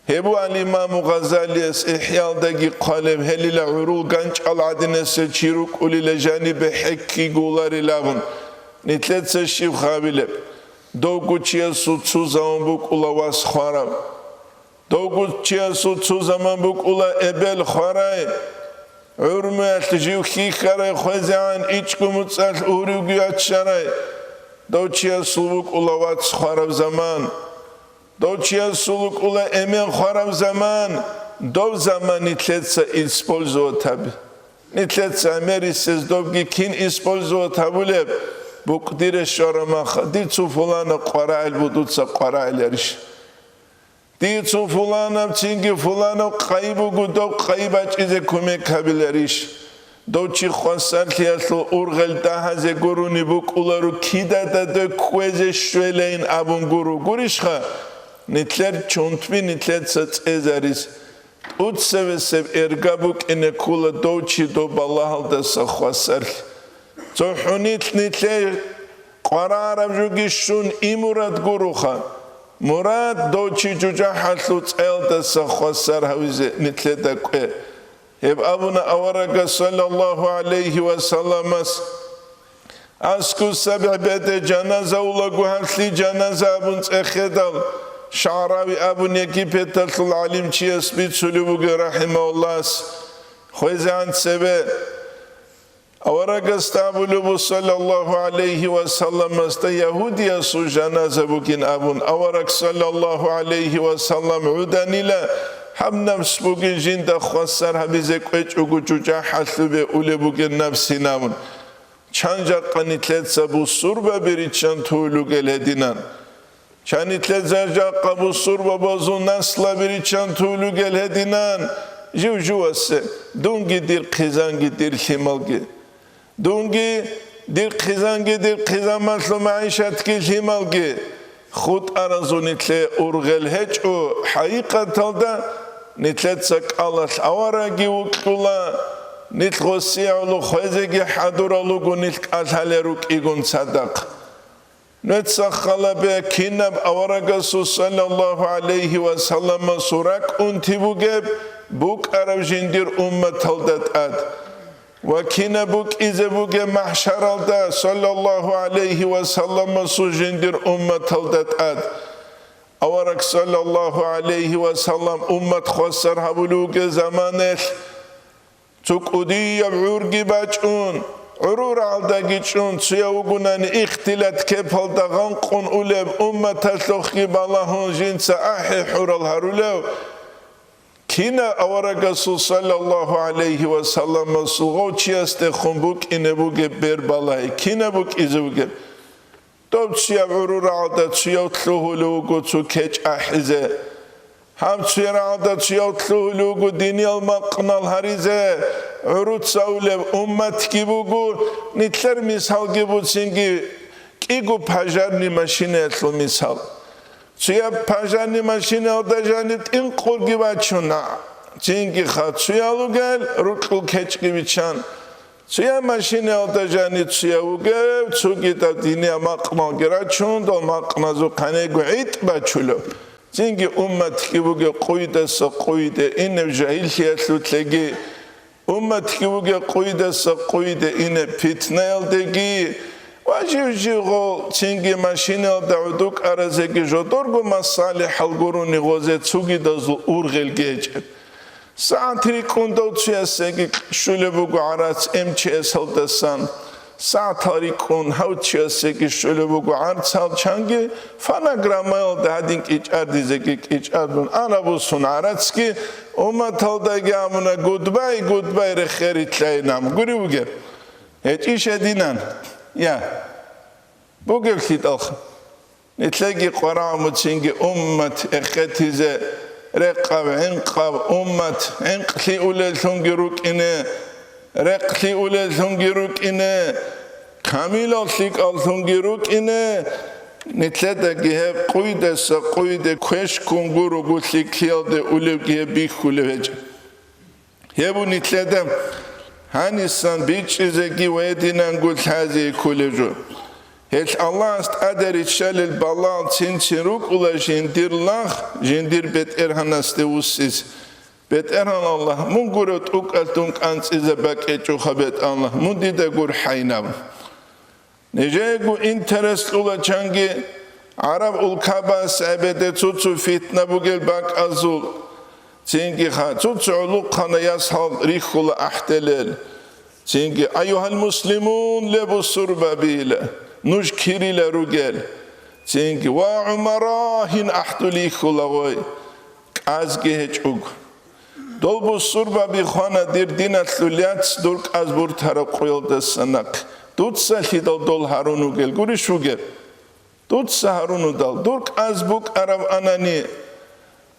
Гьеб буго ал-Имаму Гъазалияс ИхӀялдаги хъвалеб, гьелила гӀурул ганчӀал гӀадинасел чи рукӀулила жанибе хӀеккиго вуларилагъун, нилъеца щиб гьабилеб? Довго чиясул цо заман букӀула вас хвараб. Довго чиясул цо заман букӀула эбел хварай. ГӀурмуялъ жив хьихьарай хвезегӀан, ичӀго муцӀалъ угьрувги яччарай. Дов чиясул вукӀула вац хвараб заман. Дов чиясул вукӀула эмен хвараб заман, дов заман нилъеца использовать гьабе. Нилъеца гӀемерисез добги кин использовать гьабулеб? Букъдире щвараб маха, дир цо фулана къварагӀел буго, дуца къварагӀел ярищ? Дир цо фуланаб, цинги фуланав къайи буго, дов къайи бачӀизе кумек гьабиларищ? Дов чи хвасарлъиялъул ургъел дагьазе гурони букӀуларо, кидада дой кквезе щвелайин абун гуро, гурищха? Нилъер чунтби нилъеца цӀезарис. ТӀуцевесеб эрга букӀине ккола дов чи доб балагьалдаса хвасарлъи. ЦохӀонилъ нилъер къварараб жуги щун и мурад гуроха. Мурад дов чи жужахӀалъул цӀаялдаса хвасар гьавизе нилъеда кӀве. Гьеб абуна аварагас, саллаллагьу гӀалайгьи ва салламас: «Аскус сабигӀ бетӀе жаназа улаго гьаблъи жаназа», абун цӀехедал, ШагӀрави абун Египеталъул гӀалимчияс бицулев вугев, рахӀимагьуллагьас, хвезегӀан цебе. Аварагасда абулеб буго, саллаллагьу гӀалайгьи ва салламасда, ягьудиясул жаназа бугин абун, авараг, саллаллагьу гӀалайгьи ва саллам, гӀуданила, гьаб напс бугин жинда хвасар гьабизе кӀвечӀого жужахӀалъубе улеб бугин напсин абун. Чан жакъа нилъеца бусурбаби риччан туйил ругел гьединан. Чан нилъеца жакъа бусурбабазул наслаби риччан туйил ругел гьединан, жив-живасе, дунги дир хъизанги дир лъималги. Дунги дир хъизанги дир хъизамалъул магӀишатги лъималги. ХутӀаразул нилъее ургъел гьечӀо, хӀакъикъаталда нилъеца кӀалалъ авараги вукьула, Нилъ гъосие гӀоло хвезеги хӀадурал руго, нилъ кӀалъалел рукӀигун цадахъ. Нуца халабе, кинаб аварагасул саллаллагьу гӀалайгьи ва салламасул ракӀ унти бугеб букӀараб жиндир умматалда тӀад. Ва кинаб букӀизе бугеб махӀшаралда саллаллагьу гӀалайгьи ва салламасул жиндир умматалда тӀад. Авараг саллаллагьу гӀалайгьи ва саллам уммат хвасар гьабулев вугеб заманаялъ, цо кӀудияб гӀурги бачӀун, гӀурул рагӀалдаги чӀун, цояв вугунани ихтилат кепалда гъанкъун улеб, умматалъухъги балагьун жинца ахӀи-хӀурал гьарулев, кинав аварагасул саллаллагьу гӀалайгьи ва салламасул гъов чиясдехун букӀине бугеб бер балагьи, кинаб букӀизе бугеб? Дов цояб гӀурул рагӀалда цояв лъугьулев вуго цо кечӀ ахӀизе. Гьаб цояб рагӀалда цояв лъугьулев вуго диниял макънал гьаризе. ГӀуруца улеб умматги буго, нилъер мисалги буцинги кӀиго пожарный машинаялъул мисал. Цояб пожарный машинаялда жаниб тӀинкъурги бачуна, цинги ха цоял ругел рукьул кечӀги биччан. Цояб машинаялда жаниб цояв вугев, цогидаб диниял макъналги рачун, дол макъназухъанего гӀитӀ бачулев. Цинги умматги бугеб къуйдаса къуйде инеб жагьиллъиялъулъеги, умматги бугеб къуйдаса къуйде инеб питнаялдеги ва жив-живго цинги машинаялда гӀодов кӀаразеги жодорго масалихӀал гурони гъозе цогидазул ургъелги гьечӀеб. СагӀат рикӀкӀун дов чиясеги щолеб буго гӀарац эм чи эсалдасан. СагӀатал рикӀкӀун гьав чиясеги щолеб буго гӀарцал чанги фонограммаялда гьадин кӀичӀардизеги кӀичӀардун ана бусун гӀарацги, умматалдаги абуна: «Гудбай, гудбай, рехерилъайин», гури бугеб? ГьечӀищ гьединан? Я. Бугеблъидалха. Нилъеги къварагӀмуцинги уммат эхетизе, рекъав-гӀинкъав уммат гӀинкълъи улеллъунги рукӀине, рекълъи улеллъунги рукӀине, камилал лъикӀаллъунги рукӀине, нилъедаги гьеб къуйдаса къуйде квешкун гуро гулъи ккеялде улевги гьеб бихьулев гьечӀеб. Гьеб нилъеда гьанисан бичӀчӀизеги ва гьединанго лъазе кколеб жо. Гьелъ Аллагьас тӀаде риччалел балагь цин-цин рукӀула жиндир лагъ жиндир бетӀергьанасде вуссизе. БетӀергьан Аллагь, мун гурев тӀукӀалъ дун кӀанцӀизе бакӀечӀоха, бетӀ Аллагь, мун дида гурхӀайин абун. Нижеего интерес кьула чанги гӀараб улкабаз гӀебеде цо-цо фитна бугел бакӀазул, цинги ха, цо-цо гӀулухъана ясал рихьула ахӀделел, цинги: «Айюгьал муслимун», леб бусурбабила, нуж кирила ругел, цинги: «Ва ГӀумарагьин», ахӀдулихьула гъой, кӀазги гьечӀого. Дол бусурбаби хвана дир диналъул яц дур кӀаз буртараб къуялдаса нахъ. Дуцалъидал дол гьарун вугел гурищ вугеб? Дуца гьарунудал дур кӀаз букӀараб анани,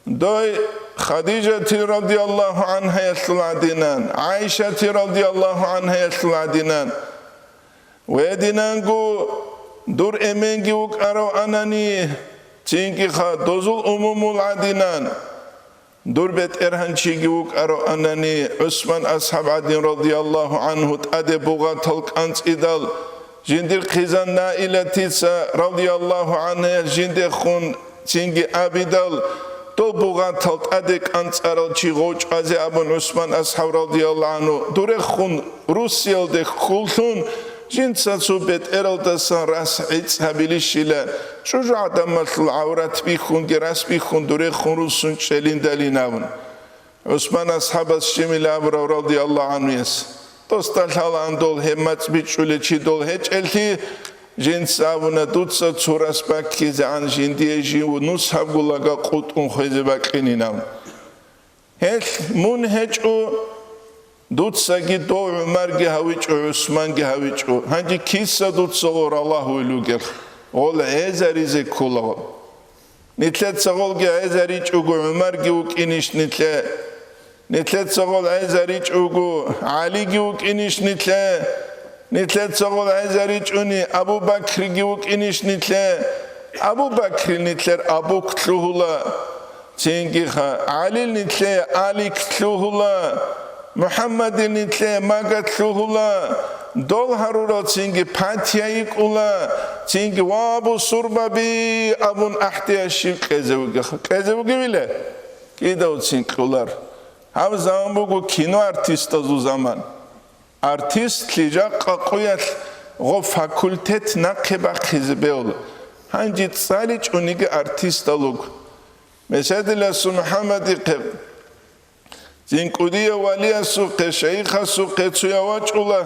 дой Хадижати радияллагьу гӀанхӀаялъул гӀадинан, ГӀайшати радияллагьу гӀанхӀаялъул гӀадинан, ва гьединанго дур эменги вукӀарав анани, цинги ха дозул умумул гӀадинан. Дур бетӀергьанчиги вукӀарав анани, ГӀусман асхӀаб гӀадин радияллагьу гӀанхӀу тӀаде бугъатал кӀанцӀидал, жиндир хъизан Наилатица радияллагьу гӀанхӀа жиндехун цинги абидал, дол бугъатал тӀаде кӀанцӀарал чи гъов чӀвазе абун ГӀусман асхӀаб радияллагьу гӀанхӀу дурехун Русиялде хьуллъун, жинца цо бетӀералдасан рас гӀицӀ гьабилищила, чӀужугӀадамалъул гӀаврат бихьунги рас бихьун дурехун руссун чӀелиндалин абун. ГӀусман асхӀабас щибила абурав радияллагьу гӀанхӀуяс. Досда лъалаан дол гьеб мацӀ бичӀчӀулев чи дол гьечӀеллъи, жинца абуна, дуца цо рас баккизегӀан жиндие жив нусабго лага къутӀун хвезе бакьинин абун. Гьелъ мун гьечӀо, дуцаги дов ГӀумарги гьавичӀо, ГӀусманги гьавичӀо. Гьанже киса дуца гъор Аллагьуе лугел? Гъол гӀезаризе ккола гъол. Нилъеца гъолги гӀезаричӀого ГӀумарги вукӀинищ нилъе? Нилъеца гъол гӀезаричӀого ГӀалиги вукӀинищ нилъе? Нилъеца гъол гӀезаричӀони Абу Бакриги вукӀинищ нилъе? Абу Бакри нилъер абук лъугьула, цинги ха, ГӀалил нилъе алик лъугьула, МухӀаммадил нилъее магат лъугьула, дол гьарурал цинги патия йикӀула, цинги ва бусурбаби абун ахӀдеящив кьезе вугеха. Кьезе вугевила? КӀида уцин кьулар. Гьаб заман буго кино артистазул заман. Артистлъи жакъа къуялъ гъо факультет нахъе бахъизе беула. Гьанже цӀаличӀониги артистал руго. Меседиласул МухӀаммадихъе, цин кӀудияв валиясухъе, шайихасухъе цуяв вачӀула,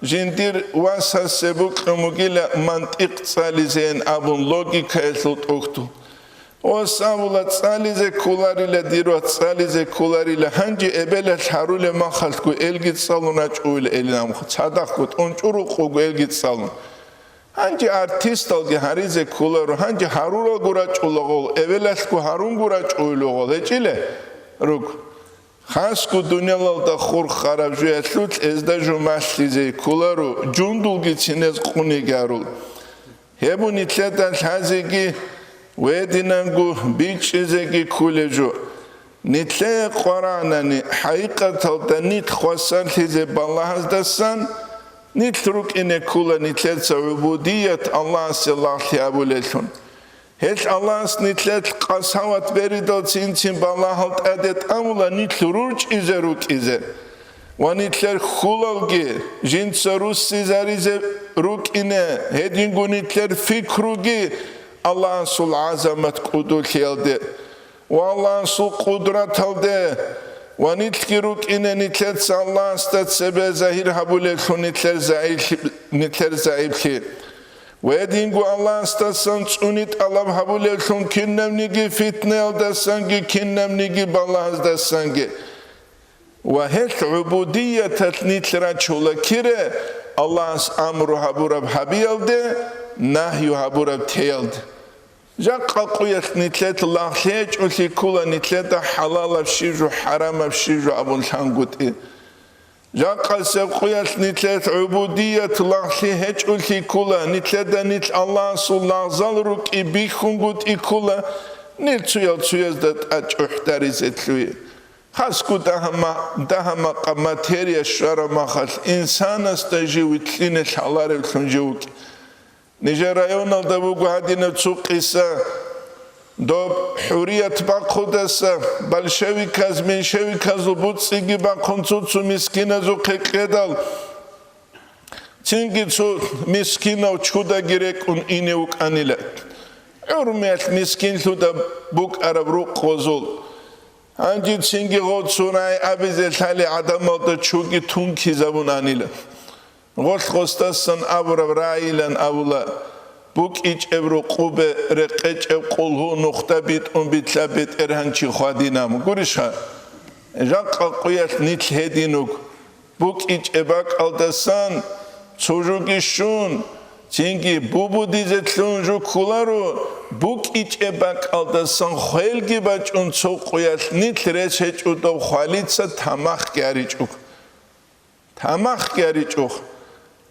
жиндир васасе букьун бугила мантикъ цӀализейин абун логикаялъул тӀухьдул. Ос абула, цӀализе кколарила, дир вац, цӀализе кколарила, гьанже эбелалъ гьарулеб махалъго элги цӀалун рачӀуйила, элин абун, цадахъго тӀунчӀурукъуго элги цӀалун. Гьанже артисталги гьаризе кколаро, гьанже гьаруралго рачӀулагъул, эбелалъго гьарунго рачӀуйлагъул, гьечӀила руго. Хасго дуниялалда хурхараб жуялъулъ эзда жо малъизе кколаро, жундулги цинез къунегарул. Гьеб нилъеда лъазеги гьединанго бичӀчӀизеги кколеб жо. Нилъее къваранани, хӀакъикъаталда нилъ хвасарлъизе балагьаздасан, нилъ рукӀине ккола нилъеца гӀубудият Аллагьасе лагълъи абулеллъун. Гьелъ Аллагьас нилъелъ къасават беридал цин-цин балагьал тӀаде тӀамула нилъ рурчӀизе рукӀизе. Ва нилъер хьулалги жинца руссизаризе рукӀине, гьединго нилъер фикруги Аллагьасул гӀазамат кӀудулъиялде ва Аллагьасул къудраталде, ва нилъги рукӀине нилъеца Аллагьасда цебе загьир гьабулеблъун нилъер загӀиплъи-, нилъер загӀиплъи. Ва гьединго Аллагьасдасан цӀуни тӀалаб гьабулеблъун кинабниги фитнаялдасанги, кинабниги балагьаздасанги. Ва гьелъ гӀубудияталъ нилъ рачула кире Аллагьас амру гьабураб гьабиялде, нагью гьабураб теялде. Жакъа къуялъ нилъелъ лагълъи гьечӀолъи ккула нилъеда хӀалалаб щиб жо, хӀарамаб щиб жо абун лъангутӀи. Жакъасеб къуялъ нилъелъ гӀубудият лагълъи гьечӀолъи ккула, нилъеда нилъ Аллагьасул лагъзал рукӀи бихьунгутӀи ккула, нилъ цуял цуязда тӀачӀухӀдаризе лъугьи. Хасго дагьа-, дагьа-макъа материя щвараб махалъ, инсанасда жив вилълъине лъаларевлъун жив вукӀи. Нижер районалда буго гьадинаб цо къиса. Доб хӀурият бахъудаса, большевиказ, меньшевиказул буцӀцӀиги бахъун цо-цо мискиназухъе кьедал, цинги цо мискинав чудаги рекӀун ине вукӀанила. ГӀурмиялъ мискинлъуда букӀараб рукъ гъозул. Гьанже цинги гъо цо рагӀи абизе лъали гӀадамалда чуги тункизабун анила. Гъолъ гъосдасан абураб рагӀилан абула, букӀичӀеб рукъубе, рекъечӀеб къулгьу, нухда битӀун битӀла БетӀергьанчи хвадинаб. Гурищха? Жакъа къуялъ нилъ гьединуг. БукӀичӀеб бакӀалдасан цо жоги щун, цинги бубудизе лъун жо кколаро, букӀичӀеб бакӀалдасан хвелги бачӀун цо къуялъ нилъ рес гьечӀо доб хвалица тамахги гьаричӀо. Тамахги гьаричӀо.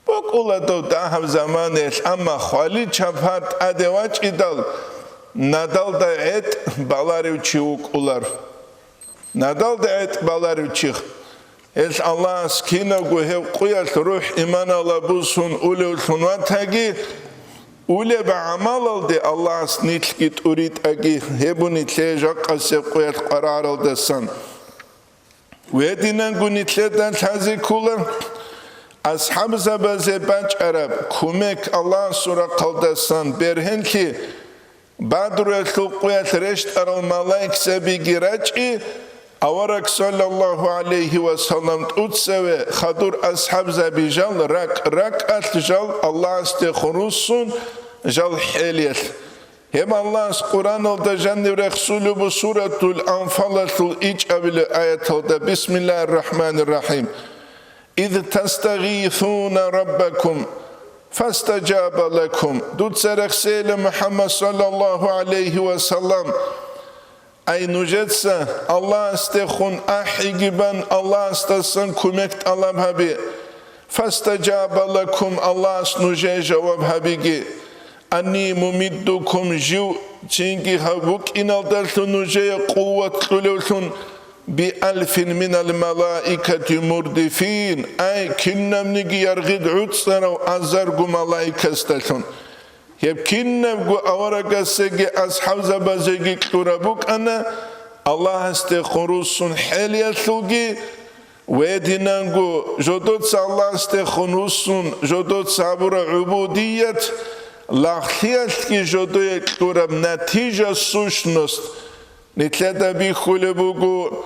БукӀула дов дагьаб заманаялъ, амма хвали чапар тӀаде вачӀидал, надалда гӀетӀ баларев чи вукӀулар. Надалда гӀетӀ баларев чи. Гьелъ Аллагьас кинавго гьев къуялъ рухӀ-иманалда бусун улевлъун ватаги, улеб гӀамалалде Аллагьас нилъги тӀуритӀаги, гьеб нилъее жакъасеб къуялъ къвараралдасан. Гьединанго нилъеда лъазе ккола асхӀабзабазе бачӀараб кумек Аллагьасул рахъалдасан бергьенлъи, Бадруялъул къуялъ рещтӀарал малаикзабиги рачӀи, авараг саллаллагьу гӀалайгьи ва саллам тӀуцаве хадур асхӀабзаби жал ракӀ-ракӀалъ жал Аллагьасдехун руссун жал хӀелиялъ. Гьеб Аллагьас Къуръаналда жанив рехсулеб буго Суратул Анфалалъул ичӀабилеб аяталда: «Бисмиллагьир рахӀманир рахӀим. Из тастагъисуна раббакум, фастаджаба лакум». Дуца рехсейила, МухӀаммад саллаллагьу гӀалайгьи ва саллам, ай, нужеца Аллагьасдехун ахӀиги бан, Аллагьасдасан кумек тӀалаб гьабе. Фастаджаба лакум, Аллагьас нужее жаваб гьабиги. Анни мумиддукум, жив цинги гьав букӀиналдалъун нужее къуват кьулевлъун, биалфин минал малаикати мурдифин, ай, кинабниги яргъид гӀуцӀарав азарго малаикасдалъун. Гьеб кинабго аварагасеги асхӀабзабазеги кьураб букӀана, Аллагьасдехун руссун хӀелиялъулги, ва гьединанго жодоца Аллагьасдехун руссун жодоца гьабураб гӀубудият лагълъиялъги жодое кьураб натижа, сущность. Нилъеда бихьулеб буго,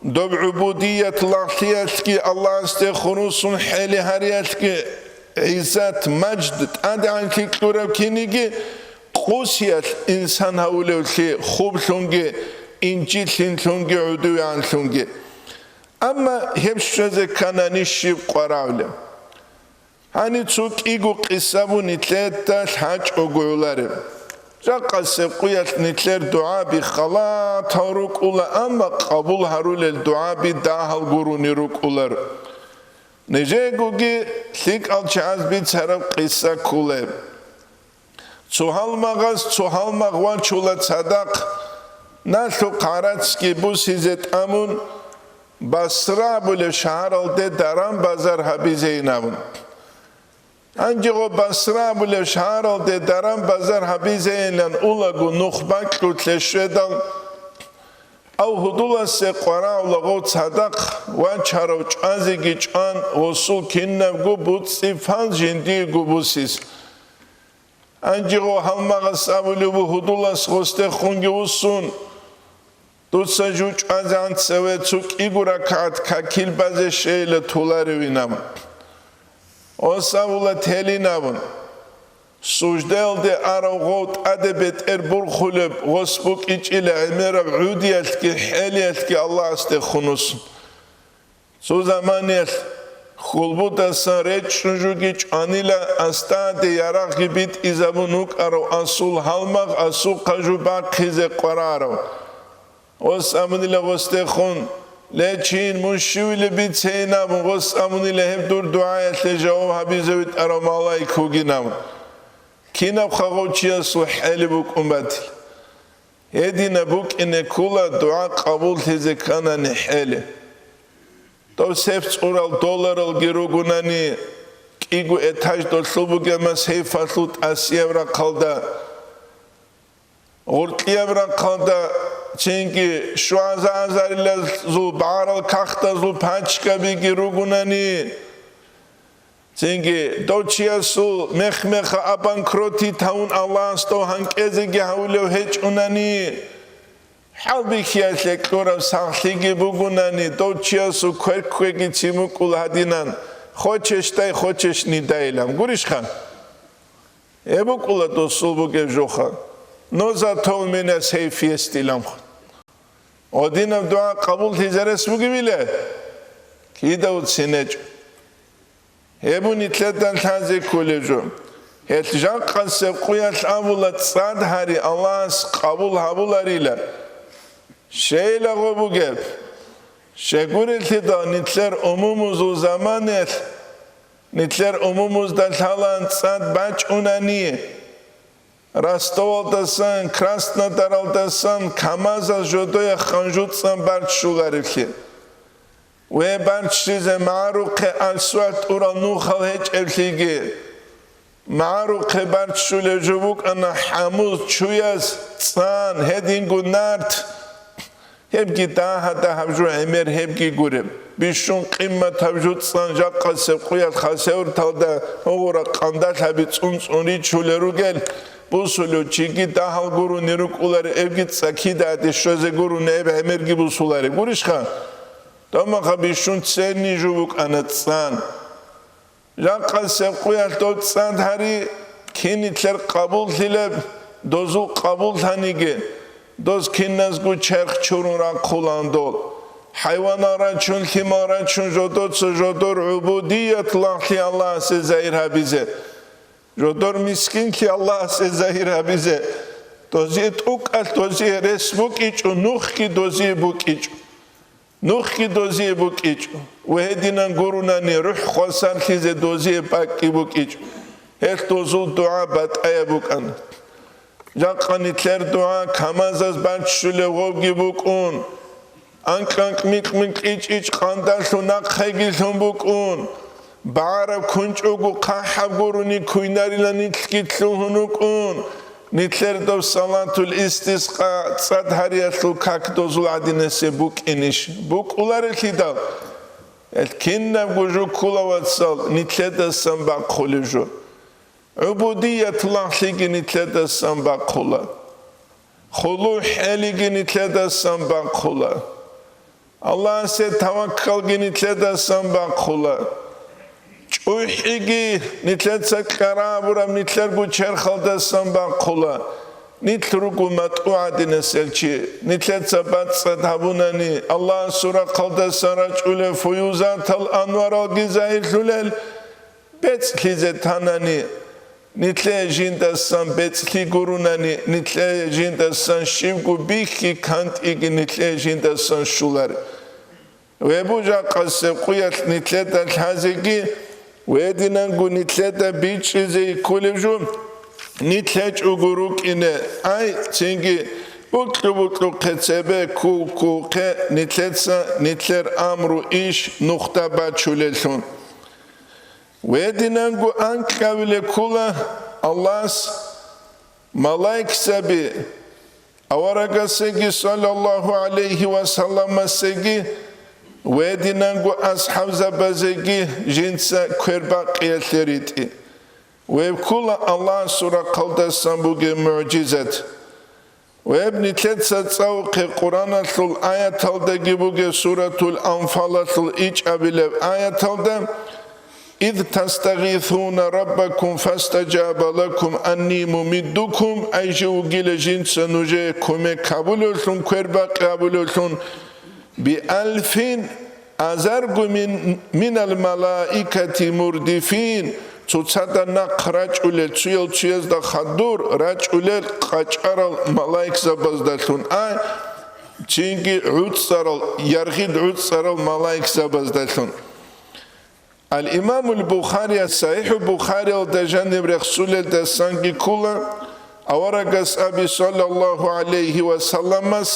доб гӀубудият лагълъиялъги Аллагьасдехун руссун хӀели гьариялъги гӀиззат, мажд, тӀадегӀанлъи кьураб киниги къусиялъ инсан гьавулевлъи хублъунги, инжитлъинлъунги, гӀудувегӀанлъунги. Амма гьеб щвезе кканани щиб къваравлеб? Гьаниб цо кӀиго къиса буго нилъеда лъачӀого гӀолареб. Жакъасеб къуялъ нилъер дугӀаби халатал рукӀула, амма къабул гьарулел дугӀаби дагьал гурони рукӀулар. Нижегоги лъикӀал чагӀаз бицараб къиса кколеб. Цо гьалмагъас цо гьалмагъ вачула цадахъ, налъухъ гӀарацги бусизе тӀамун, Басра абулеб шагьаралде даран-базар гьабизейин абун. Гьанжего Басра абулеб шагьаралде даран-базар гьабизейилан улаго нух бакьулъе щведал, ав гьудуласе къварагӀулаго цадахъ вачарав чӀвазеги чӀван, гъосул кинабго буцӀцӀи фал жиндиего бусис. Гьанжего гьалмагъас абулеб буго гьудулас гъосдехунги вуссун, дуца жучӀазегӀан цеве цо кӀиго ракагӀат какил базе щейила толаревин абун. Гъос абула телин абун. Суждаялде арав гъов тӀаде бетӀер бурхулеб гъос букӀинчӀила гӀемераб гӀудиялъги хӀелиялъги Аллагьасдехун вуссун. Цо заманиялъ хьулбудасан речӀчӀун жуги чӀванила, астаде ярагъги битӀизабун вукӀарав асул гьалмагъ асухъа жу бахъизе къварарав. Гъос абунила гъосдехун: «Ле, чин, мун щивилеб бицейин», – абун, гъос абунила гьеб дур дугӀаялъе жаваб гьабизе витӀарав малаик вугин абун. Кинаб хъагъав чиясул хӀели букӀун батила. Гьединаб букӀине ккола дугӀа къабуллъизе кканани хӀели. Дов сейф цӀурал долларалги ругунани, кӀиго этаж долъул бугема сейфалъул тӀасияб рахъалда, гъуркьияб рахъалда, цинги щуаза азарилазул багӀарал кагътазул пачкабиги ругунани, цинги дов чиясул мех-меха обанкротить гьавун Аллагьас дов гьанкӀезеги гьавулев гьечӀунани, хӀалбихьиялъе кьураб сахлъиги бугунани, дов чиясул квер-кквеги цин букӀула гьадинан: «Хочешь дай, хочешь не дай», – илан. Гурищха? Гьеб букӀула досул бугеб жоха: «Но зато у меня сейф есть», – илан. Гьадинаб дугӀа къабуллъизарес бугебила? Кида уцинечӀо. Гьеб нилъеда лъазе кколеб жо. Гьелъ жакъасеб къуялъ абула цӀад гьари Аллагьас къабул гьабуларила. Щейлаго бугеб? Щайгурелъидал нилъер умумузул заманаялъ, нилъер умумузда лъалаан цӀад бачӀунани, Ростовалдасан, Краснодаралдасан КамАЗал жодое ханжуцӀан барччуларевлъи. Ве барччизе магӀарухъе асфальт тӀурал нухал гьечӀеблъиги, магӀарухъе барччулев жо букӀана хӀамуз чуяз цӀан, гьединго нарт. Гьебги дагьа-дагьаб жо гӀемер гьебги гуреб. Бищун къимматаб жо цӀан жакъасеб къуялъ хасавюрталда гьугъура къандалъаби цӀун-цӀун ричулел ругел, бусулев чиги дагьал гурони рукӀулареб, эбги цӀакида гьаде щвезе гурони эб гӀемерги бусулареб. Гурищха? Тамаха бищун ценни жо букӀана цӀан. Жакъасеб къуялъ дов цӀад гьари, кин нилъер къабуллъилеб, дозул къабуллъаниги, доз киназго черх чурун рахъулаан дол. ХӀайванал рачун, лъимал рачун, жодоца жодор гӀубудият лагълъи Аллагьасе загьир гьабизе, жодор мискинлъи Аллагьасе загьир гьабизе, дозие тӀукӀалъ дозие рес букӀичӀо, нухги дозие букӀичӀо. Нухги дозие букӀичӀо, ва гьединан гурунани рухӀ хвасарлъизе дозие бакӀги букӀичӀо. Гьелъ дозул дугӀа батӀаяб букӀана. Жакъа нилъер дугӀа КамАЗаз баччулев вовги букӀун, анкь-анкь, микь-микь, ичӀ-ичӀ къандалъун нахъеги лъун букӀун, багӀараб кунчӀого хъахӀаб гурони куйнарила нилъги лъугьун рукӀун, нилъер доб салатул истискъа цӀад гьариялъул как дозул гӀадинасеб букӀинищ? БукӀуларелъидал, гьел кинабго жо ккула, вацал, нилъедасан бахъулеб жо. ГӀубудият лагълъиги нилъедасан бахъула. Хулу-хӀелиги нилъедасан бахъула. Аллагьасе таваккалги нилъедасан бахъула. ЧӀухӀиги нилъеца кьарабураб нилъерго черхалдасан бахъула. Нилъ руго матӀу гӀадинасел чи. Нилъеца бацӀцӀад гьабунани, Аллагьасул рахъалдасан рачӀулел фуюзатал анваралги загьирлъулел, бецӀлъизе танани, нилъее жиндасан бецӀлъи гурунани, нилъее жиндасан щибго бихьи-кантӀиги нилъее жиндасан щулар. Гьеб жакъасеб къуялъ нилъеда лъазеги, гьединанго нилъеда бичӀчӀизе кколеб жо, нилъ гьечӀого рукӀине, ай, цинги букьу-букьухъе цебе кку-ккухъе нилъеца нилъер амру иш нухда бачулеллъун. Гьединанго анкьавиле ккула Аллагьас малаикзаби, аварагасеги саллаллагьу гӀалайгьи ва салламасеги, гьединанго асхӀабзабазеги жинца квербакъиялъе ритӀи. Гьеб ккула Аллагьасул рахъалдасан бугеб мугӀжизат. Гьеб нилъеца цӀалухъе Къуръаналъул аяталдаги бугеб, Суратул Анфалалъул ичӀабилеб аяталда: «Из тастагъисуна раббакум фастаджаба лакум анни мумиддукум», ай жив вугила жинца нужее кумек гьабулевлъун, квербакъи гьабулевлъун, «биалфин», азарго мин, «минал малаикати мурдифин», цоцазда нахъ рачӀулел, цоял цоязда хадур рачӀулел къачӀарал малаикзабаздалъун, а, цинги гӀуцӀарал, яргъид гӀуцӀарал малаикзабаздалъун. Ал-Имамул Бухарияс СахӀихӀул Бухариялда жаниб рехсулелдасанги ккола, аварагас аби, саллаллагьу гӀалайгьи ва салламас,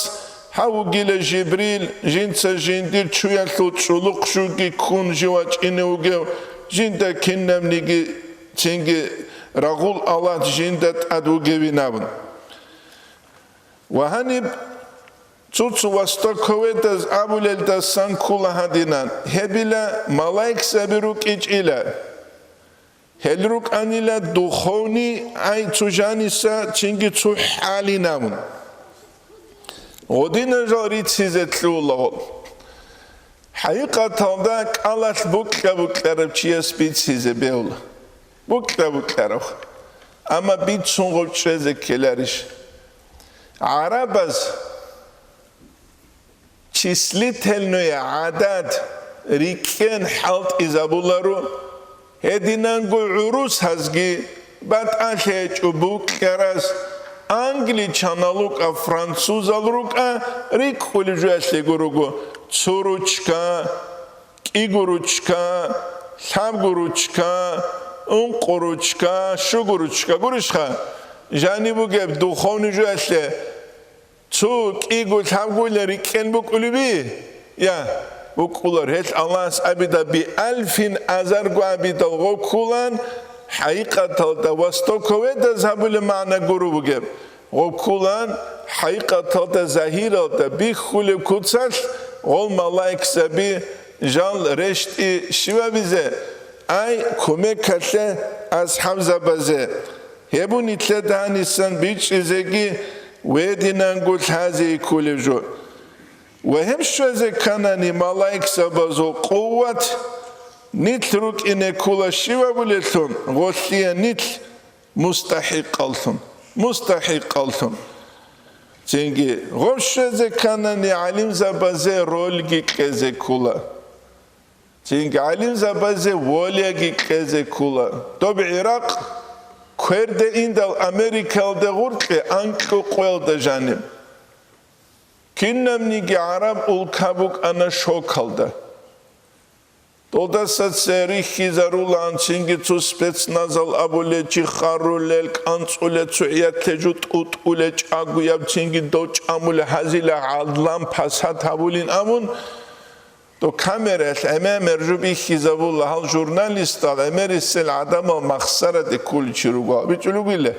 гьав вугила Жибрил, жинца жиндир чуялъул чӀулухъ жуги ккун жив вачӀине вугев, жинда кинабниги цинги рагъул Аллагь жинда тӀад вугевин абун. Ва гьаниб цо-цо востоковедаз абулелдасан ккола гьадинан: гьебила малаикзаби рукӀичӀила. Гьел рукӀанила духовный, ай, цо жаниса цинги цо хӀалин абун. Гьединал жал рицизе лъугьула гьел. ХӀакъикъаталда кӀалалъ букьа-букьараб чияс бицизе бегьула. Букьа-букьараб. Амма бицун гъов чӀезе ккеларищ? ГӀарабаз числительное гӀадад рикӀкӀен хӀалтӀизабуларо, гьединанго гӀурусазги батӀалъи гьечӀо букьараз, англичанал рукӀа, французал рукӀа, рикӀкӀулеб жоялъего руго: цо ручка, кӀиго ручка, лъабго ручка, ункъо ручка, щуго ручка. Гурищха? Жаниб бугеб духовный жоялъе цо кӀиго лъабгойилан рикӀкӀен букӀулеби? Я, букӀулар. Гьелъ Аллагьас абида: «Биалфин», азарго абидал гъов ккулан, хӀакъикъаталда востоковедаз гьабулеб магӀна гуро бугеб. Гъов ккулан, хӀакъикъаталда загьиралда бихьулеб куцалъ гъол малаикзаби жал рещтӀи щивабизе, ай, кумекалъе асхӀабзабазе. Гьеб нилъеда гьанисан бичӀчӀизеги гьединанго лъазе кколеб жо. Ва гьеб щвезе кканани малаикзабазул къуват, нилъ рукӀине ккола щивабулелъун, гъолъие нилъ мустахӀикъаллъун, мустахӀикъаллъун. Цинги гъоб щвезе кканани гӀалимзабазе рольги кьезе ккола. Цинги гӀалимзабазе волеги кьезе ккола. Доб ГӀиракъ кверде индал Америкалде гъоркье анкьукъуялда жаниб. Кинабниги гӀараб улка букӀана шокалда. Долдаса цере рихьизарулаан цинги цо спецназал абулел чи харулел, кӀанцӀулел, цо гӀиятлъе жо тӀутӀулел, чӀагояб цинги дов чӀамулел, гьазилал гӀадлан пасат гьабулин абун, дов камераялъ гӀемер-гӀемер жо бихьизабула, гьал журналистал гӀемерисел гӀадамал махсараде кколичи руго, абичӀо ругила.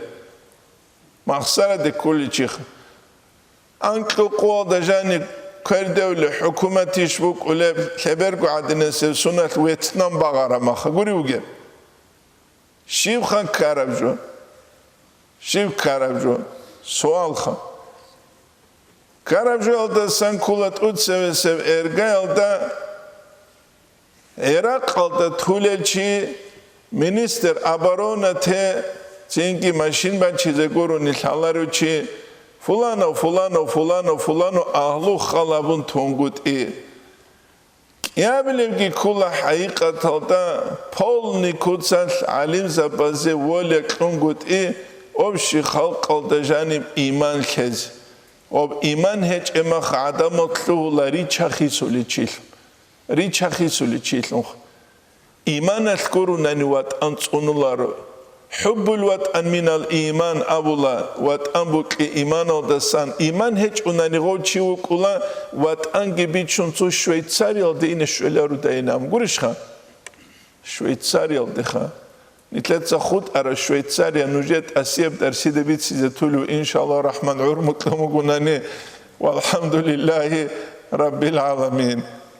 Махсараде кколичи. Анкьукъуялда жаниб квердевли хӀукуматищ букӀулеб, лъеберго гӀадинасеб соналъ Вьетнам багъараб маха гури бугеб. Щибха ккараб жо? Щиб ккараб жо? Суалха. Ккараб жоялдасан ккола тӀуцевесев эргаялда, ГӀиракъалда тулел чи, министр обороны те, цинги машин бачизе гурони лъаларев чи, фуланов, фуланов, фуланов, фуланов агьлу хал абун тунгутӀи. КӀиабилебги ккола хӀакъикъаталда полный куцалъ гӀалимзабазе воля кьунгутӀи, общий халкъалда жаниб иман лъезе. Об иман гьечӀеб мах гӀадамал лъугьула рича-хисуличилъун. Рича-хисуличилъунха. Иманалъ гурунани ватӀан цӀунуларо. ХӀуббул ватӀан минал иман абула, ватӀан букӀи иманалдасан. Иман гьечӀунани гъов чи вукӀула, ватӀанги бичун цо Швейцариялде ине щвеларудайин абун гурищха? Швейцариялдеха. Нилъеца хутӀара Швейцария нужее тӀасияб дарсида бицизе тулев, иншаллагь рахман, гӀумру кьун бугунани. Валхамдулиллагьи раббил гӀаламин.